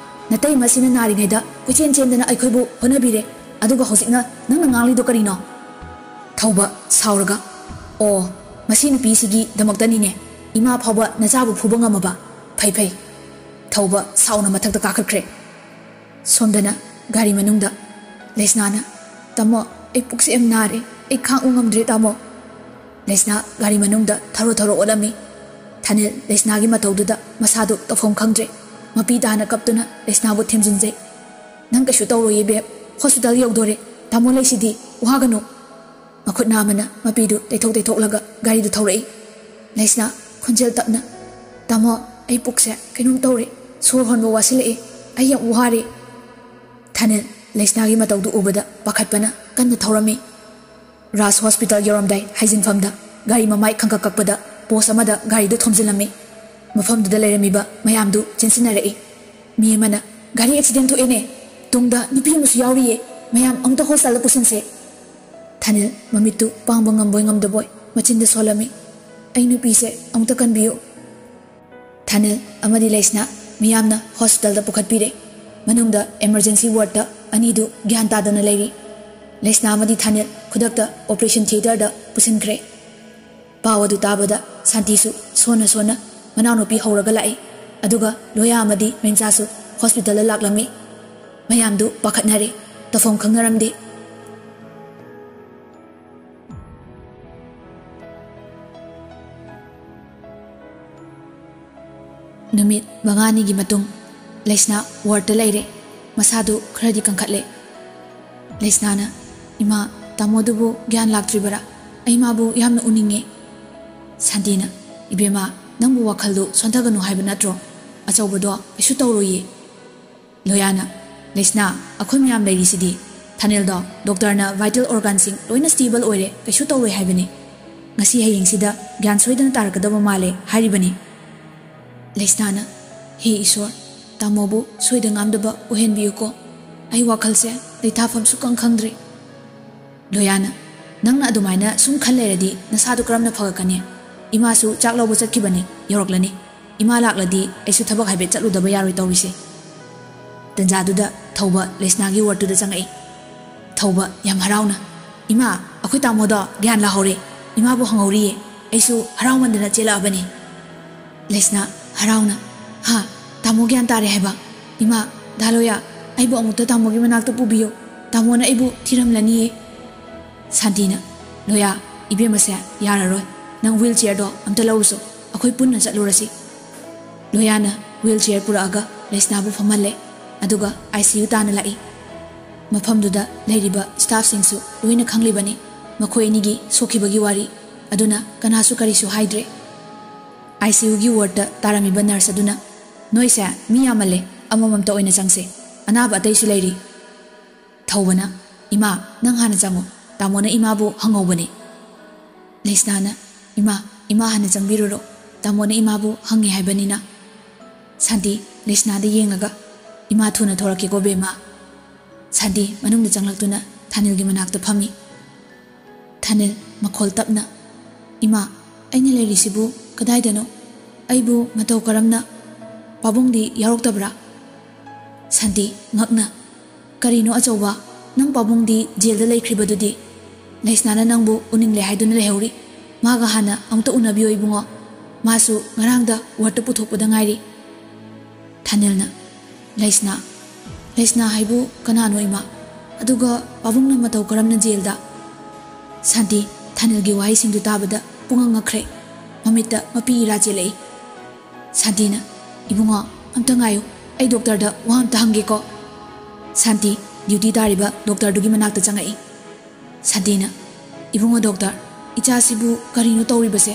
ꯅꯇꯩꯃꯁꯤꯅ ꯅꯥꯔꯤꯉꯩꯗ ꯀꯣꯏꯆꯦꯟ ꯆꯦꯟꯗꯅ ꯑꯩꯈꯣꯏꯕꯨ ꯍꯣꯠꯅꯕꯤꯔꯦ, ꯑꯗꯨꯒ ꯍꯧꯖꯤꯛꯅ ꯅꯪꯅ ꯉꯥꯡꯂꯤꯗꯣ ꯀꯔꯤꯅꯣ?" ꯊꯧꯕ ꯁꯥꯎꯔꯒ, "ꯑꯣ, ꯃꯁꯤ ꯅꯨꯄꯤꯁꯤꯒꯤꯗꯃꯛꯇꯅꯤꯅꯦ ꯏꯃꯥ ꯐꯥꯎꯕ ꯅꯆꯥꯕꯨ ꯐꯨꯕ ꯉꯝꯃꯕ? ꯐꯩ ꯐꯩ"꯫ ꯊꯧꯕ ꯁꯥꯎꯅ ꯃꯊꯛꯇ ꯀꯥꯈꯠꯈ꯭ꯔꯦ꯫ ꯁꯣꯝꯗꯅ ꯒꯥꯔꯤ ꯃꯅꯨꯡꯗ ꯂꯩꯁꯅꯥꯅ, "ꯇꯥꯃꯣ, ꯑꯩ ꯄꯨꯛꯁꯦ ꯌꯥꯝ ꯅꯥꯔꯦ, ꯑꯩ ꯈꯥꯡꯕ ꯉꯝꯗ꯭ꯔꯦ ꯇꯥꯃꯣ"꯫ ꯂꯩꯁꯅꯥ ꯒꯥꯔꯤ ꯃꯅꯨꯡꯗ ꯊꯔꯣ ꯊꯔꯣ ꯑꯣꯠꯂꯝꯃꯤ꯫ ꯊꯥꯅꯤꯜ ꯂꯩꯁꯅꯥꯒꯤ ꯃꯇꯧꯗꯨꯗ ꯃꯁꯥꯗꯨ ꯇꯧꯐꯝ ꯈꯪꯗ꯭ꯔꯦ꯫ ꯃꯄꯤ ꯇꯥꯅ ꯀꯞꯇꯨꯅ ꯂꯩꯁꯅꯥꯕꯨ ꯊꯦꯝꯖꯤꯟꯖꯩ꯫ "ꯅꯪ ꯀꯩꯁꯨ ꯇꯧꯔꯣꯏꯌꯦ ꯕꯦꯕ, ꯍꯣꯁꯄꯤꯇꯥꯜ ꯌꯧꯗꯣꯔꯦ, ꯇꯥꯃꯣ ꯂꯩꯁꯤꯗꯤ, ꯋꯥꯒꯅꯨ"꯫ ꯃꯈꯨꯠ ꯅꯥꯝꯃꯅ ꯃꯄꯤꯗꯨ ꯇꯩꯊꯣꯛ ꯇꯩꯊꯣꯛꯂꯒ ꯒꯥꯔꯤꯗꯨ ꯊꯧꯔꯛꯏ꯫ ꯂꯩꯁꯅꯥ ꯈꯣꯟꯖꯦꯜ ꯇꯞꯅ, "ꯇꯥꯃꯣ, ꯑꯩ ꯄꯨꯛꯁꯦ ꯀꯩꯅꯣꯝ ꯇꯧꯔꯦ, ꯁꯣꯔ ꯍꯣꯟꯕ ꯋꯥꯁꯤꯜꯂꯛꯑꯦ, ꯑꯩ ꯌꯥꯝ ꯋꯥꯔꯦ"꯫ ꯊꯥꯅꯤꯜ ꯂꯩꯁꯅꯥꯒꯤ ꯃꯇꯧꯗꯨ ꯎꯕꯗ ꯄꯥꯈꯠꯄꯅ ꯀꯟꯅ ꯊꯧꯔꯝꯃꯤ꯫ ꯔꯥꯖ ꯍꯣꯁꯄꯤꯇꯥꯜ ꯌꯧꯔꯝꯗꯥꯏ ꯍꯥꯏꯖꯤꯟꯐꯝꯗ ꯒꯥꯔꯤ ꯃꯃꯥꯏ ꯈꯪꯀꯛ ꯀꯛꯄꯗ ꯄꯣꯁ ꯑꯃꯗ ꯒꯥꯔꯤꯗꯨ ꯊꯣꯝꯖꯤꯜꯂꯝꯃꯤ꯫ ꯃꯐꯝꯗꯨꯗ ꯂꯩꯔꯝꯃꯤꯕ ꯃꯌꯥꯝꯗꯨ ꯆꯦꯟꯁꯤꯟꯅꯔꯛꯏ꯫ ꯃꯤ ꯑꯃꯅ, "ꯒꯥꯔꯤ ꯑꯦꯛꯁꯤꯗꯦꯟ ꯊꯣꯛꯑꯦꯅꯦ, ꯇꯨꯡꯗ ꯅꯨꯄꯤ ꯑꯃꯁꯨ ꯌꯥꯎꯔꯤꯌꯦ, ꯃꯌꯥꯝ ꯑꯃꯨꯛꯇ ꯍꯣꯁꯄꯤꯇꯥꯜꯗ ꯄꯨꯁꯤꯟꯁꯦ"꯫ ꯊꯥꯅꯤꯜ ꯃꯃꯤꯠꯇꯨ ꯄꯥꯡꯕ ꯉꯝꯕꯣꯏ ꯉꯝꯗꯕꯣꯏ ꯃꯆꯤꯟꯗ ꯁꯣꯜꯂꯝꯃꯤ꯫ "ꯑꯩ ꯅꯨꯄꯤꯁꯦ ꯑꯃꯨꯛꯇ ꯀꯟꯕꯤꯌꯨ"꯫ ꯊꯥꯅꯤꯜ ꯑꯃꯗꯤ ꯂꯩꯁꯅꯥ ꯃꯤꯌꯥꯝꯅ ꯍꯣꯁꯄꯤꯇꯥꯜꯗ ꯄꯨꯈꯠꯄꯤꯔꯦ꯫ ꯃꯅꯨꯡꯗ emergency wardꯇ ꯑꯅꯤꯗꯨ ꯒ꯭ꯌꯥꯟ ꯇꯥꯗꯅ ꯂꯩꯔꯤ꯫ ꯂꯩꯁꯅꯥ ꯑꯃꯗꯤ ꯊꯥꯅꯤꯜ ꯈꯨꯗꯛꯇ operation theatreꯗ ꯄꯨꯁꯤꯟꯈ꯭ꯔꯦ꯫ ꯄꯥꯎ ꯑꯗꯨ ꯇꯥꯕꯗ ꯁꯥꯟꯇꯤꯁꯨ ꯁꯣꯟꯅ ꯁꯣꯟꯅ ꯃꯅꯥꯎꯅꯨꯄꯤ ꯍꯧꯔꯒ ꯂꯥꯛꯏ꯫ ꯑꯗꯨꯒ ꯂꯣꯌꯥ ꯑꯃꯗꯤ ꯃꯦꯟꯆꯥꯁꯨ hospitalꯗ ꯂꯥꯛꯂꯝꯃꯤ꯫ ꯃꯌꯥꯝꯗꯨ ꯄꯥꯈꯠꯅꯔꯦ꯫ ꯇꯧꯐꯝ ꯈꯪꯅꯔꯝꯗꯦ꯫ ꯅꯨꯃꯤꯠ ꯃꯉꯥꯅꯤꯒꯤ ꯃꯇꯨꯡ ꯂꯩꯁꯅꯥ wardꯇ ꯂꯩꯔꯦ꯫ ꯃꯁꯥꯗꯨ ꯈꯔꯗꯤ ꯀꯟꯈꯠꯂꯦ꯫ ꯂꯩꯁꯅꯥꯅ, "ꯏꯃꯥ, ꯇꯥꯃꯣꯗꯨꯕꯨ ꯒ꯭ꯌꯥꯟ ꯂꯥꯛꯇ꯭ꯔꯤꯕꯔꯥ? ꯑꯩ ꯃꯥꯕꯨ ꯌꯥꯝꯅ ꯎꯅꯤꯡꯉꯦ꯫" ꯁꯥꯟꯇꯤꯅ, "ꯏꯕꯦꯝꯃ, ꯅꯪꯕꯨ ꯋꯥꯈꯜꯗꯨ ꯁꯣꯟꯊꯒꯅꯨ ꯍꯥꯏꯕ ꯅꯠꯇ꯭ꯔꯣ? ꯑꯆꯧꯕꯗꯣ ꯀꯩꯁꯨ ꯇꯧꯔꯣꯏꯌꯦ꯫" ꯂꯣꯌꯥꯅ, "ꯂꯩꯁꯅꯥ, ꯑꯩꯈꯣꯏ ꯃꯌꯥꯝ ꯂꯩꯔꯤꯁꯤꯗꯤ꯫ ꯊꯥꯅꯤꯜꯗꯣ ꯗꯣꯛꯇꯔꯅ vital organꯁꯤꯡ ꯂꯣꯏꯅ stable ꯑꯣꯏꯔꯦ, ꯀꯩꯁꯨ ꯇꯧꯔꯣꯏ ꯍꯥꯏꯕꯅꯤ꯫ ꯉꯁꯤ ꯍꯌꯦꯡꯁꯤꯗ ꯒ꯭ꯌꯥꯟ ꯁꯣꯏꯗꯅ ꯇꯥꯔꯛꯀꯗꯕ ꯃꯥꯜꯂꯦ ꯍꯥꯏꯔꯤꯕꯅꯤ꯫" ꯂꯩꯁꯅꯥꯅ, "ꯍꯦ ꯏꯁꯣꯔ, ꯇꯥꯃꯣꯕꯨ ꯁꯣꯏꯗ ꯉꯥꯝꯗꯕ ꯑꯣꯏꯍꯟꯕꯤꯌꯨꯀꯣ꯫ ꯑꯩ ꯋꯥꯈꯜꯁꯦ ꯂꯩꯊꯥꯐꯝ ꯁꯨꯛꯈꯪ ꯈꯪꯗ꯭ꯔꯦ꯫" ꯂꯣꯌꯥꯅ, "ꯅꯪꯅ ꯑꯗꯨꯃꯥꯏꯅ ꯁꯨꯝ ꯈꯟ ꯂꯩꯔꯗꯤ ꯅꯁꯥꯗꯨ ꯀꯔꯝꯅ ꯐꯒꯠꯀꯅꯤ? ꯏꯃꯥꯁꯨ ꯆꯥꯛ ꯂꯧꯕ ꯆꯠꯈꯤꯕꯅꯤ, ꯌꯧꯔꯛꯂꯅꯤ꯫ ꯏꯃꯥ ꯂꯥꯛꯂꯗꯤ ꯑꯩꯁꯨ ꯊꯕꯛ ꯍꯥꯏꯐꯦꯠ ꯆꯠꯂꯨꯗꯕ ꯌꯥꯔꯣꯏ ꯇꯧꯔꯤꯁꯦ꯫" ꯇꯟꯖꯥꯗꯨꯗ ꯊꯧꯕ ꯂꯩꯁꯅꯥꯒꯤ wardꯇꯨꯗ ꯆꯪꯉꯛꯏ꯫ ꯊꯧꯕ ꯌꯥꯝ ꯍꯔꯥꯎꯅ, "ꯏꯃꯥ, ꯑꯩꯈꯣꯏ ꯇꯥꯃꯣꯗꯣ ꯒ꯭ꯌꯥꯟ ꯂꯥꯍꯧꯔꯦ꯫ ꯏꯃꯥꯕꯨ ꯍꯪꯍꯧꯔꯤꯌꯦ꯫ ꯑꯩꯁꯨ ꯍꯔꯥꯎꯃꯟꯗꯅ ꯆꯦꯜꯂꯛꯑꯕꯅꯤ꯫" ꯂꯩꯁꯅꯥ ꯍꯔꯥꯎꯅ, "ꯍꯥ? ꯇꯥꯃꯣ ꯒ꯭ꯌꯥꯟ ꯇꯥꯔꯦ ꯍꯥꯏꯕ? ꯏꯃꯥ, ꯗꯥ ꯂꯣꯌꯥ, ꯑꯩꯕꯨ ꯑꯃꯨꯛꯇ ꯇꯥꯃꯣꯒꯤ ꯃꯅꯥꯛꯇ ꯄꯨꯕꯤꯌꯨ꯫ ꯇꯥꯃꯣꯅ ꯑꯩꯕꯨ ꯊꯤꯔꯝꯂꯅꯤꯌꯦ꯫" ꯁꯥꯟꯇꯤꯅ, "ꯂꯣꯌꯥ, ꯏꯕꯦꯝꯃꯁꯦ ꯌꯥꯔꯔꯣꯏ꯫ ꯅꯪ wheelchairꯗꯣ ꯑꯝꯇ ꯂꯧꯔꯨꯆꯣ꯫ ꯑꯩꯈꯣꯏ ꯄꯨꯟꯅ ꯆꯠꯂꯨꯔꯁꯤ꯫" ꯂꯣꯌꯥꯅ wheelchair ꯄꯨꯔꯛꯑꯒ ꯂꯩꯁꯅꯥꯕꯨ ꯐꯝꯍꯜꯂꯦ꯫ ꯑꯗꯨꯒ ICU ꯇꯥꯟꯅ ꯂꯥꯛꯏ꯫ ꯃꯐꯝꯗꯨꯗ ꯂꯩꯔꯤꯕ staffꯁꯤꯡꯁꯨ ꯂꯣꯏꯅ ꯈꯪꯂꯤꯕꯅꯤ ꯃꯈꯣꯏ ꯑꯅꯤꯒꯤ ꯁꯣꯛꯈꯤꯕꯒꯤ ꯋꯥꯔꯤ꯫ ꯑꯗꯨꯅ ꯀꯅꯥꯁꯨ ꯀꯔꯤꯁꯨ ꯍꯥꯏꯗ꯭ꯔꯦ꯫ ICUꯒꯤ wardꯇ ꯇꯥꯔꯝꯃꯤꯕ nurse ꯑꯗꯨꯅ, "ꯅꯣꯏꯁꯦ ꯃꯤ ꯌꯥꯝꯃꯜꯂꯦ, ꯑꯃꯃꯝꯇ ꯑꯣꯏꯅ ꯆꯪꯁꯦ꯫ ꯑꯅꯥꯕ ꯑꯇꯩꯁꯨ ꯂꯩꯔꯤ꯫" ꯊꯧꯕꯅ, "ꯏꯃꯥ, ꯅꯪ ꯍꯥꯟꯅ ꯆꯪꯉꯣ꯫ ꯇꯥꯃꯣꯅ ꯏꯃꯥꯕꯨ ꯍꯪꯍꯧꯕꯅꯦ꯫" ꯂꯩꯁꯅꯥꯅ, "ꯏꯃꯥ, ꯏꯃꯥ ꯍꯥꯟꯅ ꯆꯪꯕꯤꯔꯨꯔꯣ꯫ ꯇꯥꯃꯣꯅ ꯏꯃꯥꯕꯨ ꯍꯪꯉꯦ ꯍꯥꯏꯕꯅꯤꯅ꯫" ꯁꯥꯟꯇꯤ ꯂꯩꯁꯅꯥꯗ ꯌꯦꯡꯂꯒ, "ꯏꯃꯥ ꯊꯨꯅ ꯊꯣꯔꯛꯀꯦꯀꯣ ꯕꯦꯝꯃ꯫" ꯁꯥꯟꯇꯤ ꯃꯅꯨꯡꯗ ꯆꯪꯂꯛꯇꯨꯅ ꯊꯥꯅꯤꯜꯒꯤ ꯃꯅꯥꯛꯇ ꯐꯝꯃꯤ꯫ ꯊꯥꯅꯤꯜ ꯃꯈꯣꯜ ꯇꯞꯅ, "ꯏꯃꯥ, ꯑꯩꯅ ꯂꯩꯔꯤꯁꯤꯕꯨ ꯀꯗꯥꯏꯗꯅꯣ? ꯑꯩꯕꯨ ꯃꯇꯧ ꯀꯔꯝꯅ? ꯄꯥꯕꯨꯡꯗꯤ ꯌꯥꯎꯔꯛꯇꯕ꯭ꯔꯥ?" ꯁꯥꯟꯇꯤ, ꯉꯛꯅ, "ꯀꯔꯤꯅꯣ ꯑꯆꯧꯕ? ꯅꯪ ꯄꯥꯕꯨꯡꯗꯤ ꯖꯦꯜꯗ ꯂꯩꯈ꯭ꯔꯤꯕꯗꯨꯗꯤ? ꯂꯩꯁꯅꯥꯅ ꯅꯪꯕꯨ ꯎꯅꯤꯡꯂꯦ ꯍꯥꯏꯗꯨꯅ ꯂꯩꯍꯧꯔꯤ꯫ ꯃꯥꯒ ꯍꯥꯟꯅ ꯑꯃꯨꯛꯇ ꯎꯅꯕꯤꯌꯣ ꯏꯕꯨꯡꯉꯣ꯫ ꯃꯥꯁꯨ ꯉꯔꯥꯡꯗ ꯋꯥꯔꯗꯇ ꯄꯨꯊꯣꯛꯄꯗ ꯉꯥꯏꯔꯤ꯫" ꯊꯥꯅꯤꯜꯅ, "ꯂꯩꯁꯅꯥ? ꯂꯩꯁꯅꯥ ꯍꯥꯏꯕꯨ ꯀꯅꯥꯅꯣ ꯏꯃꯥ? ꯑꯗꯨꯒ ꯄꯥꯕꯨꯡꯅ ꯃꯇꯧ ꯀꯔꯝꯅ ꯖꯦꯜꯗ?" ꯁꯥꯟꯇꯤ, ꯊꯥꯅꯤꯜꯒꯤ ꯋꯥꯍꯩꯁꯤꯡꯗꯨ ꯇꯥꯕꯗ ꯄꯨꯡꯉꯛ ꯉꯛꯈ꯭ꯔꯦ꯫ ꯃꯃꯤꯠꯇ ꯃꯄꯤ ꯏꯔꯥ ꯆꯦꯜꯂꯛꯏ꯫ ꯁꯥꯟꯇꯤꯅ, "ꯏꯕꯨꯡꯉꯣ, ꯑꯝꯇ ꯉꯥꯏꯌꯨ, ꯑꯩ ꯗꯣꯛꯇꯔꯗ ꯋꯥ ꯑꯝꯇ ꯍꯪꯒꯦꯀꯣ꯫" ꯁꯥꯟꯇꯤ ꯗ꯭ꯌꯨꯇꯤ ꯇꯥꯔꯤꯕ ꯗꯣꯛꯇꯔꯗꯨꯒꯤ ꯃꯅꯥꯛꯇ ꯆꯪꯉꯛꯏ꯫ ꯁꯥꯟꯇꯤꯅ, "ꯏꯕꯨꯡꯉꯣ ꯗꯣꯛꯇꯔ, ꯏꯆꯥꯁꯤꯕꯨ ꯀꯔꯤꯅꯣ ꯇꯧꯔꯤꯕꯁꯦ?"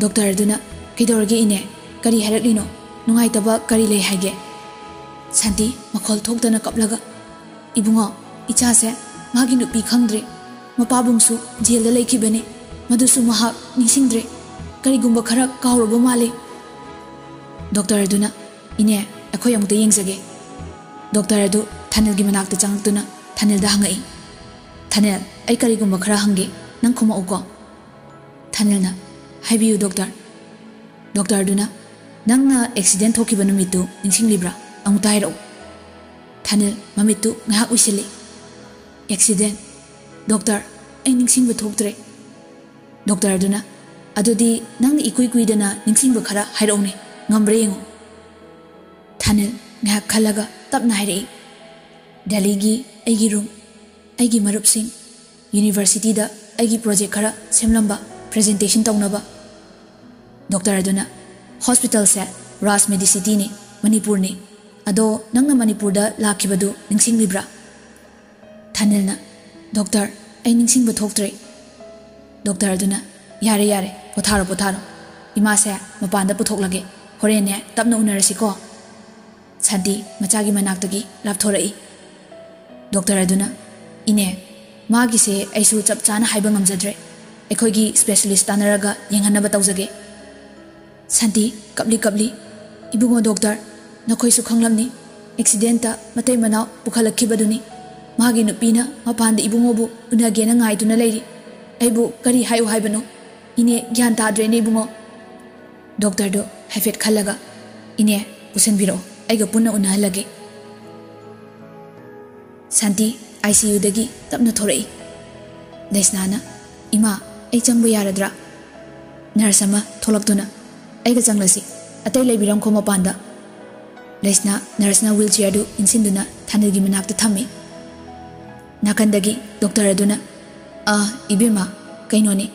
ꯗꯣꯛꯇꯔ ꯑꯗꯨꯅ, "ꯀꯩꯗꯧꯔꯒꯦ ꯏꯅꯦ? ꯀꯔꯤ ꯍꯥꯏꯔꯛꯂꯤꯅꯣ? ꯅꯨꯡꯉꯥꯏꯇꯕ ꯀꯔꯤ ꯂꯩ ꯍꯥꯏꯒꯦ?" ꯁꯥꯟꯇꯤ ꯃꯈꯣꯜ ꯊꯣꯛꯇꯅ ꯀꯞꯂꯒ, "ꯏꯕꯨꯡꯉꯣ, ꯏꯆꯥꯁꯦ ꯃꯥꯒꯤ ꯅꯨꯄꯤ ꯈꯪꯗ꯭ꯔꯦ꯫ ꯃꯄꯥꯕꯨꯡꯁꯨ ꯖꯦꯜꯗ ꯂꯩꯈꯤꯕꯅꯤ꯫ ꯃꯗꯨꯁꯨ ꯃꯍꯥꯛ ꯅꯤꯡꯁꯤꯡꯗ꯭ꯔꯦ꯫ ꯀꯔꯤꯒꯨꯝꯕ ꯈꯔ ꯀꯥꯎꯔꯕ ꯃꯥꯜꯂꯤ꯫" ꯗꯣꯛꯇꯔ ꯑꯗꯨꯅ, "ꯏꯅꯦ, ꯑꯩꯈꯣꯏ ꯑꯃꯨꯛꯇ ꯌꯦꯡꯖꯒꯦ꯫" ꯗꯣꯛꯇꯔ ꯑꯗꯨ ꯊꯥꯅꯤꯜꯒꯤ ꯃꯅꯥꯛꯇ ꯆꯪꯉꯛꯇꯨꯅ ꯊꯥꯅꯤꯜꯗ ꯍꯪꯉꯛꯏ꯫ "ꯊꯥꯅꯤꯜ, ꯑꯩ ꯀꯔꯤꯒꯨꯝꯕ ꯈꯔ ꯍꯪꯒꯦ, ꯅꯪ ꯈꯨꯝꯃꯛꯎꯀꯣ꯫" ꯊꯥꯅꯤꯜꯅ, "ꯍꯥꯏꯕꯤꯌꯨ ꯗꯣꯛꯇꯔ꯫" ꯗꯣꯛꯇꯔ ꯑꯗꯨꯅ, "ꯅꯪꯅ ꯑꯦꯛꯁꯤꯗꯦꯟ ꯊꯣꯛꯈꯤꯕ ꯅꯨꯃꯤꯠꯇꯨ ꯅꯤꯡꯁꯤꯡꯂꯤꯕ꯭ꯔꯥ? ꯑꯃꯨꯛꯇ ꯍꯥꯏꯔꯛꯎ꯫" ꯊꯥꯅꯤꯜ ꯃꯃꯤꯠꯇꯨ ꯉꯥꯏꯍꯥꯛ ꯎꯏꯁꯤꯜꯂꯤ꯫ "ꯑꯦꯛꯁꯤꯗꯦꯟ? ꯗꯣꯛꯇꯔ, ꯑꯩ ꯅꯤꯡꯁꯤꯡꯕ ꯊꯣꯛꯇ꯭ꯔꯦ꯫" ꯗꯣꯛꯇꯔ ꯑꯗꯨꯅ, "ꯑꯗꯨꯗꯤ ꯅꯪꯅ ꯏꯀꯨꯏ ꯀꯨꯏꯗꯅ ꯅꯤꯡꯁꯤꯡꯕ ꯈꯔ ꯍꯥꯏꯔꯛꯎꯅꯦ, ꯉꯝꯕ꯭ꯔꯥ ꯌꯦꯡꯉꯨ꯫" ꯊꯥꯅꯤꯜ ꯉꯥꯏꯍꯥꯛ ꯈꯜꯂꯒ ꯇꯞꯅ ꯍꯥꯏꯔꯛꯏ, "ꯗꯦꯜꯂꯤꯒꯤ ꯑꯩꯒꯤ ꯔꯨꯝ, ꯑꯩꯒꯤ ꯃꯔꯨꯞꯁꯤꯡ, ꯌꯨꯅꯤꯚꯔꯁꯤꯇꯤꯗ ꯑꯩꯒꯤ ꯄ꯭ꯔꯣꯖꯦꯛ ꯈꯔ ꯁꯦꯝꯂꯝꯕ, ꯄ꯭ꯔꯖꯦꯟꯇꯦꯁꯟ ꯇꯧꯅꯕ꯫" ꯗꯣꯛꯇꯔ ꯑꯗꯨꯅ, "ꯍꯣꯁꯄꯤꯇꯥꯜꯁꯦ ꯔꯥꯖ ꯃꯦꯗꯤꯁꯤꯇꯤꯅꯤ, ꯃꯅꯤꯄꯨꯔꯅꯤ꯫ ꯑꯗꯣ ꯅꯪꯅ ꯃꯅꯤꯄꯨꯔꯗ ꯂꯥꯛꯈꯤꯕꯗꯨ ꯅꯤꯡꯁꯤꯡꯂꯤꯕ꯭ꯔꯥ?" ꯊꯥꯅꯤꯜꯅ, "ꯗꯣꯛꯇꯔ, ꯑꯩ ꯅꯤꯡꯁꯤꯡꯕ ꯊꯣꯛꯇ꯭ꯔꯦ꯫" ꯗꯣꯛꯇꯔ ꯑꯗꯨꯅ, "ꯌꯥꯔꯦ, ꯌꯥꯔꯦ, ꯄꯣꯊꯥꯔꯣ, ꯄꯣꯊꯥꯔꯣ꯫ ꯏꯃꯥꯁꯦ ꯃꯄꯥꯟꯗ ꯄꯨꯊꯣꯛꯂꯒꯦ꯫ ꯍꯣꯔꯦꯟꯅꯦ ꯇꯞꯅ ꯎꯅꯔꯁꯤꯀꯣ꯫" ꯁꯥꯟꯇꯤ ꯃꯆꯥꯒꯤ ꯃꯅꯥꯛꯇꯒꯤ ꯂꯥꯞꯊꯣꯔꯛꯏ꯫ ꯗꯣꯛꯇꯔ ꯑꯗꯨꯅ, "ꯏꯅꯦ, ꯃꯥꯒꯤꯁꯦ ꯑꯩꯁꯨ ꯆꯞ ꯆꯥꯅ ꯍꯥꯏꯕ ꯉꯝꯖꯗ꯭ꯔꯦ꯫ ꯑꯩꯈꯣꯏꯒꯤ ꯁ꯭ꯄꯦꯁꯤꯌꯦꯂꯤꯁ ꯇꯥꯟꯅꯔꯒ ꯌꯦꯡꯍꯟꯅꯕ ꯇꯧꯖꯒꯦ꯫" ꯁꯥꯟꯇꯤ ꯀꯞꯂꯤ ꯀꯞꯂꯤ, "ꯏꯕꯨꯡꯉꯣ ꯗꯣꯛꯇꯔ, ꯅꯈꯣꯏꯁꯨ ꯈꯪꯂꯝꯅꯤ, ꯑꯦꯛꯁꯤꯗꯦꯟꯇ ꯃꯇꯩ ꯃꯅꯥꯎ ꯄꯨꯈꯠꯂꯛꯈꯤꯕꯗꯨꯅꯤ꯫ ꯃꯥꯒꯤ ꯅꯨꯄꯤꯅ ꯃꯄꯥꯟꯗ ꯏꯕꯨꯡꯉꯣꯕꯨ ꯎꯅꯒꯦꯅ ꯉꯥꯏꯗꯨꯅ ꯂꯩꯔꯤ꯫ ꯑꯩꯕꯨ ꯀꯔꯤ ꯍꯥꯏꯌꯨ ꯍꯥꯏꯕꯅꯣ? ꯏꯅꯦ, ꯒ꯭ꯌꯥꯟ ꯇꯥꯗ꯭ꯔꯦꯅꯦ ꯏꯕꯨꯡꯉꯣ꯫" ꯗꯣꯛꯇꯔꯗꯨ ꯍꯥꯏꯐꯦꯠ ꯈꯜꯂꯒ, "ꯏꯅꯦ, ꯄꯨꯁꯟꯕꯤꯔꯛꯑꯣ꯫" ꯑꯩꯒ ꯄꯨꯟꯅ ꯎꯅꯍꯜꯂꯒꯦ꯫ ꯁꯥꯟꯇꯤ ꯑꯥꯏ ꯁꯤ ꯌꯨꯗꯒꯤ ꯇꯞꯅ ꯊꯣꯔꯛꯏ꯫ ꯂꯩꯁꯅꯥꯅ, "ꯏꯃꯥ, ꯑꯩ ꯆꯪꯕ ꯌꯥꯔꯗ꯭ꯔꯥ?" ꯅꯔꯁ ꯑꯃ ꯊꯣꯛꯂꯛꯇꯨꯅ, "ꯑꯩꯒ ꯆꯪꯂꯁꯤ, ꯑꯇꯩ ꯂꯩꯕꯤꯔꯝꯈꯣ ꯃꯄꯥꯟꯗ꯫" ꯂꯩꯁꯅꯥ ꯅꯔꯁꯅ ꯋꯤꯜ ꯆꯤꯌꯔꯗꯨ ꯏꯟꯁꯤꯟꯗꯨꯅ ꯊꯥꯅꯤꯜꯒꯤ ꯃꯅꯥꯛꯇ ꯊꯝꯃꯤ꯫ ꯅꯥꯀꯟꯗꯒꯤ ꯗꯣꯛꯇꯔ ꯑꯗꯨꯅ, "ꯑ, ꯏꯕꯦꯝꯃ, ꯀꯩꯅꯣꯅꯤ,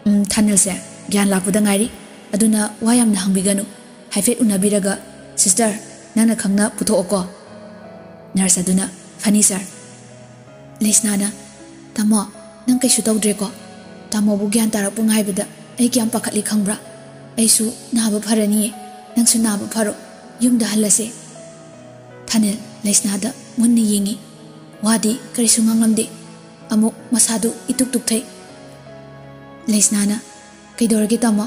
ꯎꯝ, ꯊꯥꯅꯤꯜꯁꯦ ꯒ꯭ꯌꯥꯟ ꯂꯥꯛꯄꯗ ꯉꯥꯏꯔꯤ, ꯑꯗꯨꯅ ꯋꯥ ꯌꯥꯝꯅ ꯍꯪꯕꯤꯒꯅꯨ, ꯍꯥꯏꯐꯦꯠ ꯎꯅꯕꯤꯔꯒ, ꯁꯤꯁꯇꯔ, ꯅꯪꯅ ꯈꯪꯅ ꯄꯨꯊꯣꯛꯑꯣꯀꯣ꯫" ꯅꯔꯁ ꯑꯗꯨꯅ, "ꯐꯅꯤ ꯁꯥꯔ꯫" ꯂꯩꯁꯅꯥꯅ, "ꯇꯥꯃꯣ, ꯅꯪ ꯀꯩꯁꯨ ꯇꯧꯗ꯭ꯔꯦꯀꯣ? ꯇꯥꯃꯣꯕꯨ ꯒ꯭ꯌꯥꯟ ꯇꯥꯔꯛꯄ ꯉꯥꯏꯕꯗ ꯑꯩ ꯀꯌꯥꯝ ꯄꯥꯈꯠꯂꯤ ꯈꯪꯕ꯭ꯔꯥ? ꯑꯩꯁꯨ ꯅꯥꯕ ꯐꯔꯅꯤꯌꯦ, ꯅꯪꯁꯨ ꯅꯥꯕ ꯐꯔꯣ, ꯌꯨꯝꯗ ꯍꯜꯂꯁꯦ꯫" ꯊꯥꯅꯤꯜ ꯂꯩꯁꯅꯥꯗ ꯃꯨꯟꯅ ꯌꯦꯡꯉꯤ꯫ ꯋꯥꯗꯤ ꯀꯔꯤꯁꯨ ꯉꯥꯡꯂꯝꯗꯦ꯫ ꯑꯃꯨꯛ ꯃꯁꯥꯗꯨ ꯏꯇꯨꯛ ꯇꯨꯛꯊꯩ꯫ ꯂꯩꯁꯅꯥꯅ, "ꯀꯩꯗꯧꯔꯒꯦ ꯇꯥꯃꯣ?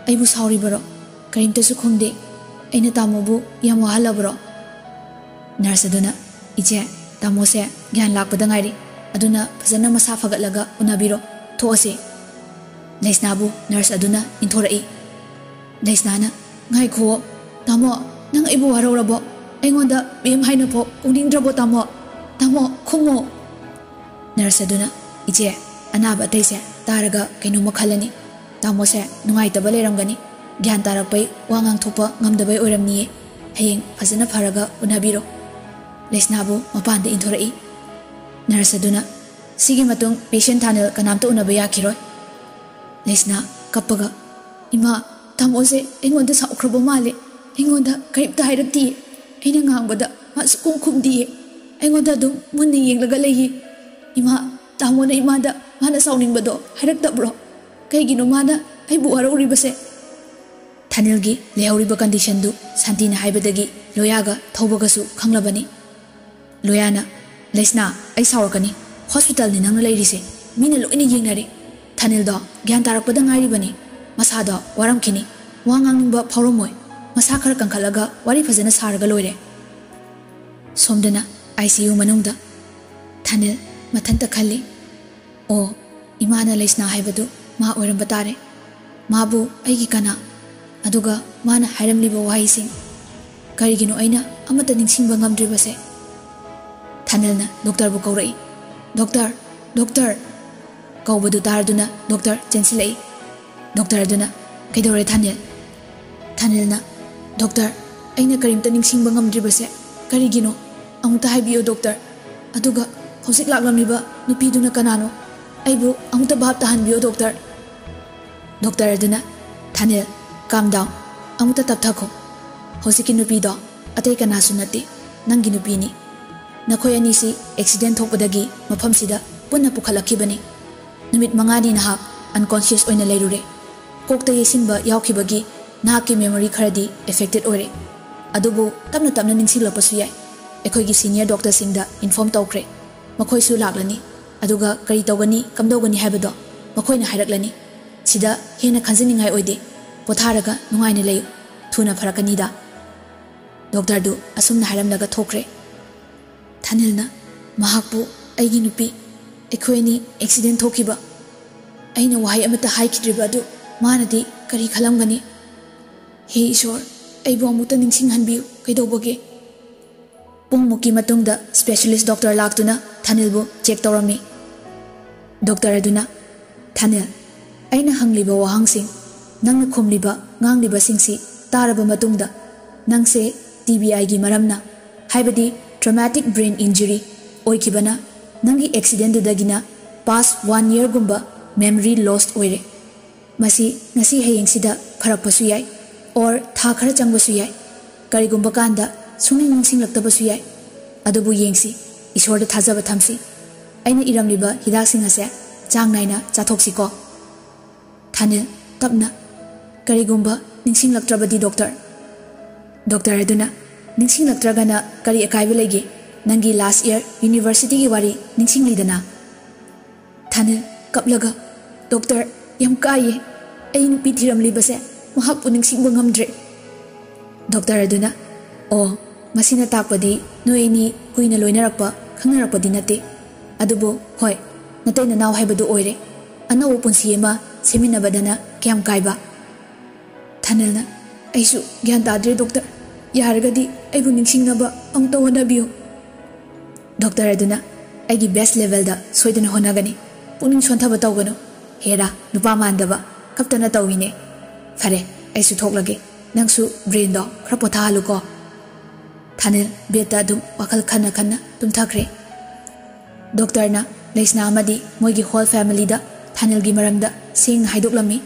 ꯑꯩꯕꯨ ꯁꯥꯎꯔꯤꯕꯔꯣ? ꯀꯔꯤꯝꯇꯁꯨ ꯈꯨꯝꯗꯦ꯫ ꯑꯩꯅ ꯇꯥꯃꯣꯕꯨ ꯌꯥꯝ ꯋꯥꯍꯜꯂꯕ꯭ꯔꯣ?" ꯅꯔꯁ ꯑꯗꯨꯅ, "ꯏꯆꯦ, ꯇꯥꯃꯣꯁꯦ ꯒ꯭ꯌꯥꯟ ꯂꯥꯛꯄꯗ ꯉꯥꯏꯔꯤ, ꯑꯗꯨꯅ ꯐꯖꯅ ꯃꯁꯥ ꯐꯒꯠꯂꯒ ꯎꯅꯕꯤꯔꯣ꯫ ꯊꯣꯛꯑꯁꯤ꯫" ꯂꯩꯁꯅꯥꯕꯨ ꯅꯔꯁ ꯑꯗꯨꯅ ꯏꯟꯊꯣꯔꯛꯏ꯫ ꯂꯩꯁꯅꯥꯅ, "ꯉꯥꯏꯈꯨꯑꯣ꯫ ꯇꯥꯃꯣ, ꯅꯪ ꯑꯩꯕꯨ ꯋꯥꯔꯧꯔꯕꯣ? ꯑꯩꯉꯣꯟꯗ ꯃꯦꯝ ꯍꯥꯏꯅꯐꯥꯎ ꯀꯧꯅꯤꯡꯗ꯭ꯔꯕꯣ ꯇꯥꯃꯣ? ꯇꯥꯃꯣ, ꯈꯨꯝꯃꯣ꯫" ꯅꯔꯁ ꯑꯗꯨꯅ, "ꯏꯆꯦ, ꯑꯅꯥꯕ ꯑꯇꯩꯁꯦ ꯇꯥꯔꯒ ꯀꯩꯅꯣꯝꯃ ꯈꯜꯂꯅꯤ꯫ ꯇꯥꯃꯣꯁꯦ ꯅꯨꯡꯉꯥꯏꯇꯕ ꯂꯩꯔꯝꯒꯅꯤ꯫ ꯒ꯭ꯌꯥꯟ ꯇꯥꯔꯛꯄꯩ ꯋꯥ ꯉꯥꯡꯊꯣꯛꯄ ꯉꯝꯗꯕꯩ ꯑꯣꯏꯔꯝꯅꯤꯌꯦ꯫ ꯍꯌꯦꯡ ꯐꯖꯅ ꯐꯔꯒ ꯎꯅꯕꯤꯔꯣ꯫" ꯂꯩꯁꯅꯥꯕꯨ ꯃꯄꯥꯟꯗ ꯏꯟꯊꯣꯔꯛꯏ꯫ ꯅꯔꯁ ꯑꯗꯨꯅ, "ꯁꯤꯒꯤ ꯃꯇꯨꯡ ꯄꯦꯁꯦꯟ ꯊꯥꯅꯤꯜ ꯀꯅꯥꯝꯇ ꯎꯅꯕ ꯌꯥꯈꯤꯔꯣꯏ꯫" ꯂꯩꯁꯅꯥ ꯀꯞꯄꯒ, "ꯏꯃꯥ, ꯇꯥꯃꯣꯁꯦ ꯑꯩꯉꯣꯟꯗ ꯁꯥꯎꯈ꯭ꯔꯕ ꯃꯥꯜꯂꯦ꯫ ꯑꯩꯉꯣꯟꯗ ꯀꯔꯤꯝꯇ ꯍꯥꯏꯔꯛꯇꯤꯌꯦ꯫ ꯑꯩꯅ ꯉꯥꯡꯕꯗ ꯃꯥ ꯁꯨꯛꯈꯨꯝ ꯈꯨꯝꯗꯤꯌꯦ꯫ ꯑꯩꯉꯣꯟꯗ ꯑꯗꯨꯝ ꯃꯨꯟꯅ ꯌꯦꯡꯂꯒ ꯂꯩꯌꯦ꯫ ꯏꯃꯥ, ꯇꯥꯃꯣꯅ ꯏꯃꯥꯗ ꯃꯥꯅ ꯁꯥꯎꯅꯤꯡꯕꯗꯣ ꯍꯥꯏꯔꯛꯇꯕ꯭ꯔꯣ? ꯀꯩꯒꯤꯅꯣ ꯃꯥꯅ ꯑꯩꯕꯨ ꯋꯥꯔꯧꯔꯤꯕꯁꯦ?" ꯊꯥꯅꯤꯜꯒꯤ ꯂꯩꯍꯧꯔꯤꯕ ꯀꯟꯗꯤꯁꯟꯗꯨ ꯁꯥꯟꯇꯤꯅ ꯍꯥꯏꯕꯗꯒꯤ ꯂꯣꯌꯥꯒ ꯊꯧꯕꯒꯁꯨ ꯈꯪꯂꯕꯅꯤ꯫ ꯂꯣꯌꯥꯅ, "ꯂꯩꯁꯅꯥ, ꯑꯩ ꯁꯥꯎꯔꯛꯀꯅꯤ꯫ ꯍꯣꯁꯄꯤꯇꯥꯜꯅꯤ ꯅꯪꯅ ꯂꯩꯔꯤꯁꯦ꯫ ꯃꯤꯅ ꯂꯣꯏꯅ ꯌꯦꯡꯅꯔꯦ꯫ ꯊꯥꯅꯤꯜꯗꯣ ꯒ꯭ꯌꯥꯟ ꯇꯥꯔꯛꯄꯗ ꯉꯥꯏꯔꯤꯕꯅꯤ꯫ ꯃꯁꯥꯗꯣ ꯋꯥꯔꯝꯈꯤꯅꯤ꯫ ꯋꯥ ꯉꯥꯡꯅꯤꯡꯕ ꯐꯥꯎꯔꯝꯃꯣꯏ꯫ ꯃꯁꯥ ꯈꯔ ꯀꯟꯈꯠꯂꯒ ꯋꯥꯔꯤ ꯐꯖꯅ ꯁꯥꯔꯒ ꯂꯣꯏꯔꯦ꯫" ꯁꯣꯝꯗꯅ ꯑꯥꯏ ꯁꯤ ꯌꯨ ꯃꯅꯨꯡꯗ ꯊꯥꯅꯤꯜ ꯃꯊꯟꯇ ꯈꯜꯂꯤ꯫ "ꯑꯣ, ꯏꯃꯥꯅ ꯂꯩꯁꯅꯥ ꯍꯥꯏꯕꯗꯨ ꯃꯥ ꯑꯣꯏꯔꯝꯕ ꯇꯥꯔꯦ꯫ ꯃꯥꯕꯨ ꯑꯩꯒꯤ ꯀꯅꯥ? ꯑꯗꯨꯒ ꯃꯥꯅ ꯍꯥꯏꯔꯝꯂꯤꯕ ꯋꯥꯍꯩꯁꯤꯡ?" "ꯀꯔꯤꯒꯤꯅꯣ ꯑꯩꯅ ꯑꯃꯠꯇ ꯅꯤꯡꯁꯤꯡꯕ ꯉꯝꯗ꯭ꯔꯤꯕꯁꯦ?" ꯊꯥꯅꯤꯜꯅ ꯗꯣꯛꯇꯔꯕꯨ ꯀꯧꯔꯛꯏ꯫ "ꯗꯣꯛꯇꯔ! ꯗꯣꯛꯇꯔ!" ꯀꯧꯕꯗꯨ ꯇꯥꯔꯗꯨꯅ ꯗꯣꯛꯇꯔ ꯆꯦꯟꯁꯤꯜꯂꯛꯏ꯫ ꯗꯣꯛꯇꯔ ꯑꯗꯨꯅ, "ꯀꯩꯗꯧꯔꯦ ꯊꯥꯅꯤꯜ?" ꯊꯥꯅꯤꯜꯅ, "ꯗꯣꯛꯇꯔ, ꯑꯩꯅ ꯀꯔꯤꯝꯇ ꯅꯤꯡꯁꯤꯡꯕ ꯉꯝꯗ꯭ꯔꯤꯕꯁꯦ ꯀꯔꯤꯒꯤꯅꯣ? ꯑꯃꯨꯛꯇ ꯍꯥꯏꯕꯤꯌꯨ ꯗꯣꯛꯇꯔ꯫ ꯑꯗꯨꯒ ꯍꯧꯖꯤꯛ ꯂꯥꯛꯂꯝꯂꯤꯕ ꯅꯨꯄꯤꯗꯨꯅ ꯀꯅꯥꯅꯣ? ꯑꯩꯕꯨ ꯑꯃꯨꯛꯇ ꯚꯥꯞ ꯇꯥꯍꯟꯕꯤꯌꯨ ꯗꯣꯛꯇꯔ꯫" ꯗꯣꯛꯇꯔ ꯑꯗꯨꯅ, "ꯊꯥꯅꯤꯜ, calm down, ꯑꯃꯨꯛꯇ ꯇꯞꯊꯈꯣ꯫ ꯍꯧꯖꯤꯛꯀꯤ ꯅꯨꯄꯤꯗꯣ ꯑꯇꯩ ꯀꯅꯥꯁꯨ ꯅꯠꯇꯦ, ꯅꯪꯒꯤ ꯅꯨꯄꯤꯅꯤ꯫ ꯅꯈꯣꯏ ꯑꯅꯤꯁꯤ ꯑꯦꯛꯁꯤꯗꯦꯟ ꯊꯣꯛꯄꯗꯒꯤ ꯃꯐꯝꯁꯤꯗ ꯄꯨꯟꯅ ꯄꯨꯈꯠꯂꯛꯈꯤꯕꯅꯤ꯫ ꯅꯨꯃꯤꯠ ꯃꯉꯥꯅꯤ ꯅꯍꯥꯛ ꯑꯟꯀꯣꯟꯁꯤꯌꯁ ꯑꯣꯏꯅ ꯂꯩꯔꯨꯔꯦ꯫ ꯀꯣꯛꯇ ꯌꯩꯁꯤꯟꯕ ꯌꯥꯎꯈꯤꯕꯒꯤ ꯅꯍꯥꯛꯀꯤ ꯃꯦꯃꯣꯔꯤ ꯈꯔꯗꯤ ꯑꯦꯐꯦꯛꯇꯦꯗ ꯑꯣꯏꯔꯦ꯫ ꯑꯗꯨꯕꯨ ꯇꯞꯅ ꯇꯞꯅ ꯅꯤꯡꯁꯤꯡꯂꯛꯄꯁꯨ ꯌꯥꯏ꯫ ꯑꯩꯈꯣꯏꯒꯤ ꯁꯤꯅꯤꯌꯔ ꯗꯣꯛꯇꯔꯁꯤꯡꯗ ꯏꯟꯐꯣꯔꯝ ꯇꯧꯈ꯭ꯔꯦ꯫ ꯃꯈꯣꯏꯁꯨ ꯂꯥꯛꯂꯅꯤ꯫ ꯑꯗꯨꯒ ꯀꯔꯤ ꯇꯧꯒꯅꯤ, ꯀꯝꯗꯧꯒꯅꯤ ꯍꯥꯏꯕꯗꯣ ꯃꯈꯣꯏꯅ ꯍꯥꯏꯔꯛꯂꯅꯤ꯫ ꯁꯤꯗ ꯍꯦꯟꯅ ꯈꯟꯖꯅꯤꯡꯉꯥꯏ ꯑꯣꯏꯗꯦ꯫ ꯄꯣꯊꯥꯔꯒ ꯅꯨꯡꯉꯥꯏꯅ ꯂꯩꯌꯨ꯫ ꯊꯨꯅ ꯐꯔꯛꯀꯅꯤꯗ꯫" ꯗꯣꯛꯇꯔꯗꯨ ꯑꯁꯨꯝꯅ ꯍꯥꯏꯔꯝꯂꯒ ꯊꯣꯛꯈ꯭ꯔꯦ꯫ ꯊꯥꯅꯤꯜꯅ ꯃꯍꯥꯛꯄꯨ, "ꯑꯩꯒꯤ ꯅꯨꯄꯤ, ꯑꯩꯈꯣꯏ ꯑꯅꯤ ꯑꯦꯛꯁꯤꯗꯦꯟ ꯊꯣꯛꯈꯤꯕ, ꯑꯩꯅ ꯋꯥꯍꯩ ꯑꯃꯠꯇ ꯍꯥꯏꯈꯤꯗ꯭ꯔꯤꯕ ꯑꯗꯨ ꯃꯥꯅꯗꯤ ꯀꯔꯤ ꯈꯜꯂꯝꯒꯅꯤ? ꯍꯦ ꯏꯁꯣꯔ, ꯑꯩꯕꯨ ꯑꯃꯨꯛꯇ ꯅꯤꯡꯁꯤꯡꯍꯟꯕꯤꯌꯨ, ꯀꯩꯗꯧꯕꯒꯦ?" ꯄꯨꯡꯃꯨꯛꯀꯤ ꯃꯇꯨꯡꯗ ꯁ꯭ꯄꯦꯁꯤꯌꯦꯂꯤꯁ꯭ꯠ ꯗꯣꯛꯇꯔ ꯂꯥꯛꯇꯨꯅ ꯊꯥꯅꯤꯜꯕꯨ ꯆꯦꯛ ꯇꯧꯔꯝꯃꯤ꯫ ꯗꯣꯛꯇꯔ ꯑꯗꯨꯅ, "ꯊꯥꯅꯤꯜ, ꯑꯩꯅ ꯍꯪꯂꯤꯕ ꯋꯥꯍꯪꯁꯤꯡ, ꯅꯪꯅ ꯈꯨꯝꯂꯤꯕ, ꯉꯥꯡꯂꯤꯕꯁꯤꯡꯁꯤ ꯇꯥꯔꯕ ꯃꯇꯨꯡꯗ, ꯅꯪꯁꯦ ꯇꯤ ꯕꯤ ꯑꯥꯏꯒꯤ ꯃꯔꯝꯅ, ꯍꯥꯏꯕꯗꯤ ꯇ꯭ꯔꯣꯃꯦꯇꯤꯛ ꯕ꯭ꯔꯦꯟ ꯏꯟꯖꯨꯔꯤ ꯑꯣꯏꯈꯤꯕꯅ, ꯅꯪꯒꯤ ꯑꯦꯛꯁꯤꯗꯦꯟꯗꯨꯗꯒꯤꯅ ꯄꯥꯁ ꯋꯥꯟ ꯌꯔꯒꯨꯝꯕ ꯃꯦꯃꯣꯔꯤ ꯂꯣꯁ ꯑꯣꯏꯔꯦ꯫ ꯃꯁꯤ ꯉꯁꯤ ꯍꯌꯦꯡꯁꯤꯗ ꯐꯔꯛꯄꯁꯨ ꯌꯥꯏ, ꯑꯣꯔ ꯊꯥ ꯈꯔ ꯆꯪꯕꯁꯨ ꯌꯥꯏ꯫ ꯀꯔꯤꯒꯨꯝꯕ ꯀꯥꯟꯗ ꯁꯨꯡꯅꯤꯡ ꯅꯤꯡꯁꯤꯡꯂꯛꯇꯕꯁꯨ ꯌꯥꯏ꯫ ꯑꯗꯨꯕꯨ ꯌꯦꯡꯁꯤ, ꯏꯁꯣꯔꯗ ꯊꯥꯖꯕ ꯊꯝꯁꯤ꯫ ꯑꯩꯅ ꯏꯔꯝꯂꯤꯕ ꯍꯤꯗꯥꯛꯁꯤꯡ ꯑꯁꯦ ꯆꯥꯡ ꯅꯥꯏꯅ ꯆꯥꯊꯣꯛꯁꯤꯀꯣ꯫" ꯊꯥꯅꯤꯜ, ꯇꯞꯅ, "ꯀꯔꯤꯒꯨꯝꯕ ꯅꯤꯡꯁꯤꯡꯂꯛꯇ꯭ꯔꯕꯗꯤ ꯗꯣꯛꯇꯔ?" ꯗꯣꯛꯇꯔ ꯑꯗꯨꯅ, "ꯅꯤꯡꯁꯤꯡꯂꯛꯇ꯭ꯔꯒꯅ ꯀꯔꯤ ꯑꯀꯥꯏꯕ ꯂꯩꯒꯦ? ꯅꯪꯒꯤ ꯂꯥꯁ ꯌꯔ ꯌꯨꯅꯤꯚꯔꯁꯤꯇꯤꯒꯤ ꯋꯥꯔꯤ ꯅꯤꯡꯁꯤꯡꯂꯤꯗꯅ?" ꯊꯥꯅꯤꯜ, ꯀꯞꯂꯒ, "ꯗꯣꯛꯇꯔ, ꯌꯥꯝ ꯀꯥꯏꯌꯦ꯫ ꯑꯩ ꯅꯨꯄꯤ ꯊꯤꯔꯝꯂꯤꯕꯁꯦ ꯃꯍꯥꯛꯄꯨ ꯅꯤꯡꯁꯤꯡꯕ ꯉꯝꯗ꯭ꯔꯦ꯫" ꯗꯣꯛꯇꯔ ꯑꯗꯨꯅ, "ꯑꯣ, ꯃꯁꯤꯅ ꯇꯥꯛꯄꯗꯤ ꯅꯣꯏ ꯑꯅꯤ ꯀꯨꯏꯅ ꯂꯣꯏꯅꯔꯛꯄ, ꯈꯪꯅꯔꯛꯄꯗꯤ ꯅꯠꯇꯦ꯫ ꯑꯗꯨꯕꯨ ꯍꯣꯏ, ꯅꯇꯩ ꯅꯅꯥꯎ ꯍꯥꯏꯕꯗꯨ ꯑꯣꯏꯔꯦ꯫ ꯑꯅꯧꯕ ꯄꯨꯟꯁꯤ ꯑꯃ ꯁꯦꯝꯃꯤꯟꯅꯕꯗꯅ ꯀꯌꯥꯝ ꯀꯥꯏꯕ?" ꯊꯥꯅꯤꯜꯅ, "ꯑꯩꯁꯨ ꯒ꯭ꯌꯥꯟ ꯇꯥꯗ꯭ꯔꯦ ꯗꯣꯛꯇꯔ꯫ ꯌꯥꯔꯒꯗꯤ ꯑꯩꯕꯨ ꯅꯤꯡꯁꯤꯡꯅꯕ ꯑꯃꯨꯛꯇ ꯍꯣꯠꯅꯕꯤꯌꯨ꯫ ꯗꯣꯛꯇꯔ ꯑꯗꯨꯅ, "ꯑꯩꯒꯤ best levelꯗ ꯁꯣꯏꯗꯅ ꯍꯣꯠꯅꯒꯅꯤ꯫ ꯄꯨꯛꯅꯤꯡ ꯁꯣꯟꯊꯕ ꯇꯧꯒꯅꯨ꯫ ꯍꯦꯔꯥ, ꯅꯨꯄꯥ ꯃꯥꯟꯗꯕ, ꯀꯞꯇꯅ ꯇꯧꯏꯅꯦ꯫ ꯐꯔꯦ, ꯑꯩꯁꯨ ꯊꯣꯛꯂꯒꯦ꯫ ꯅꯪꯁꯨ brainꯗꯣ ꯈꯔ ꯄꯣꯊꯥꯍꯜꯂꯨꯀꯣ꯫" ꯊꯥꯅꯤꯜ bedꯇ ꯑꯗꯨꯝ ꯋꯥꯈꯜ ꯈꯟꯅ ꯈꯟꯅ ꯇꯨꯝꯊꯈ꯭ꯔꯦ꯫ ꯗꯣꯛꯇꯔꯅ ꯂꯩꯁꯅꯥ ꯑꯃꯗꯤ ꯃꯣꯏꯒꯤ whole familyꯗ ꯊꯥꯅꯤꯜꯒꯤ ꯃꯔꯝꯗ ꯁꯦꯡꯅ ꯍꯥꯏꯗꯣꯛꯂꯝꯃꯤ꯫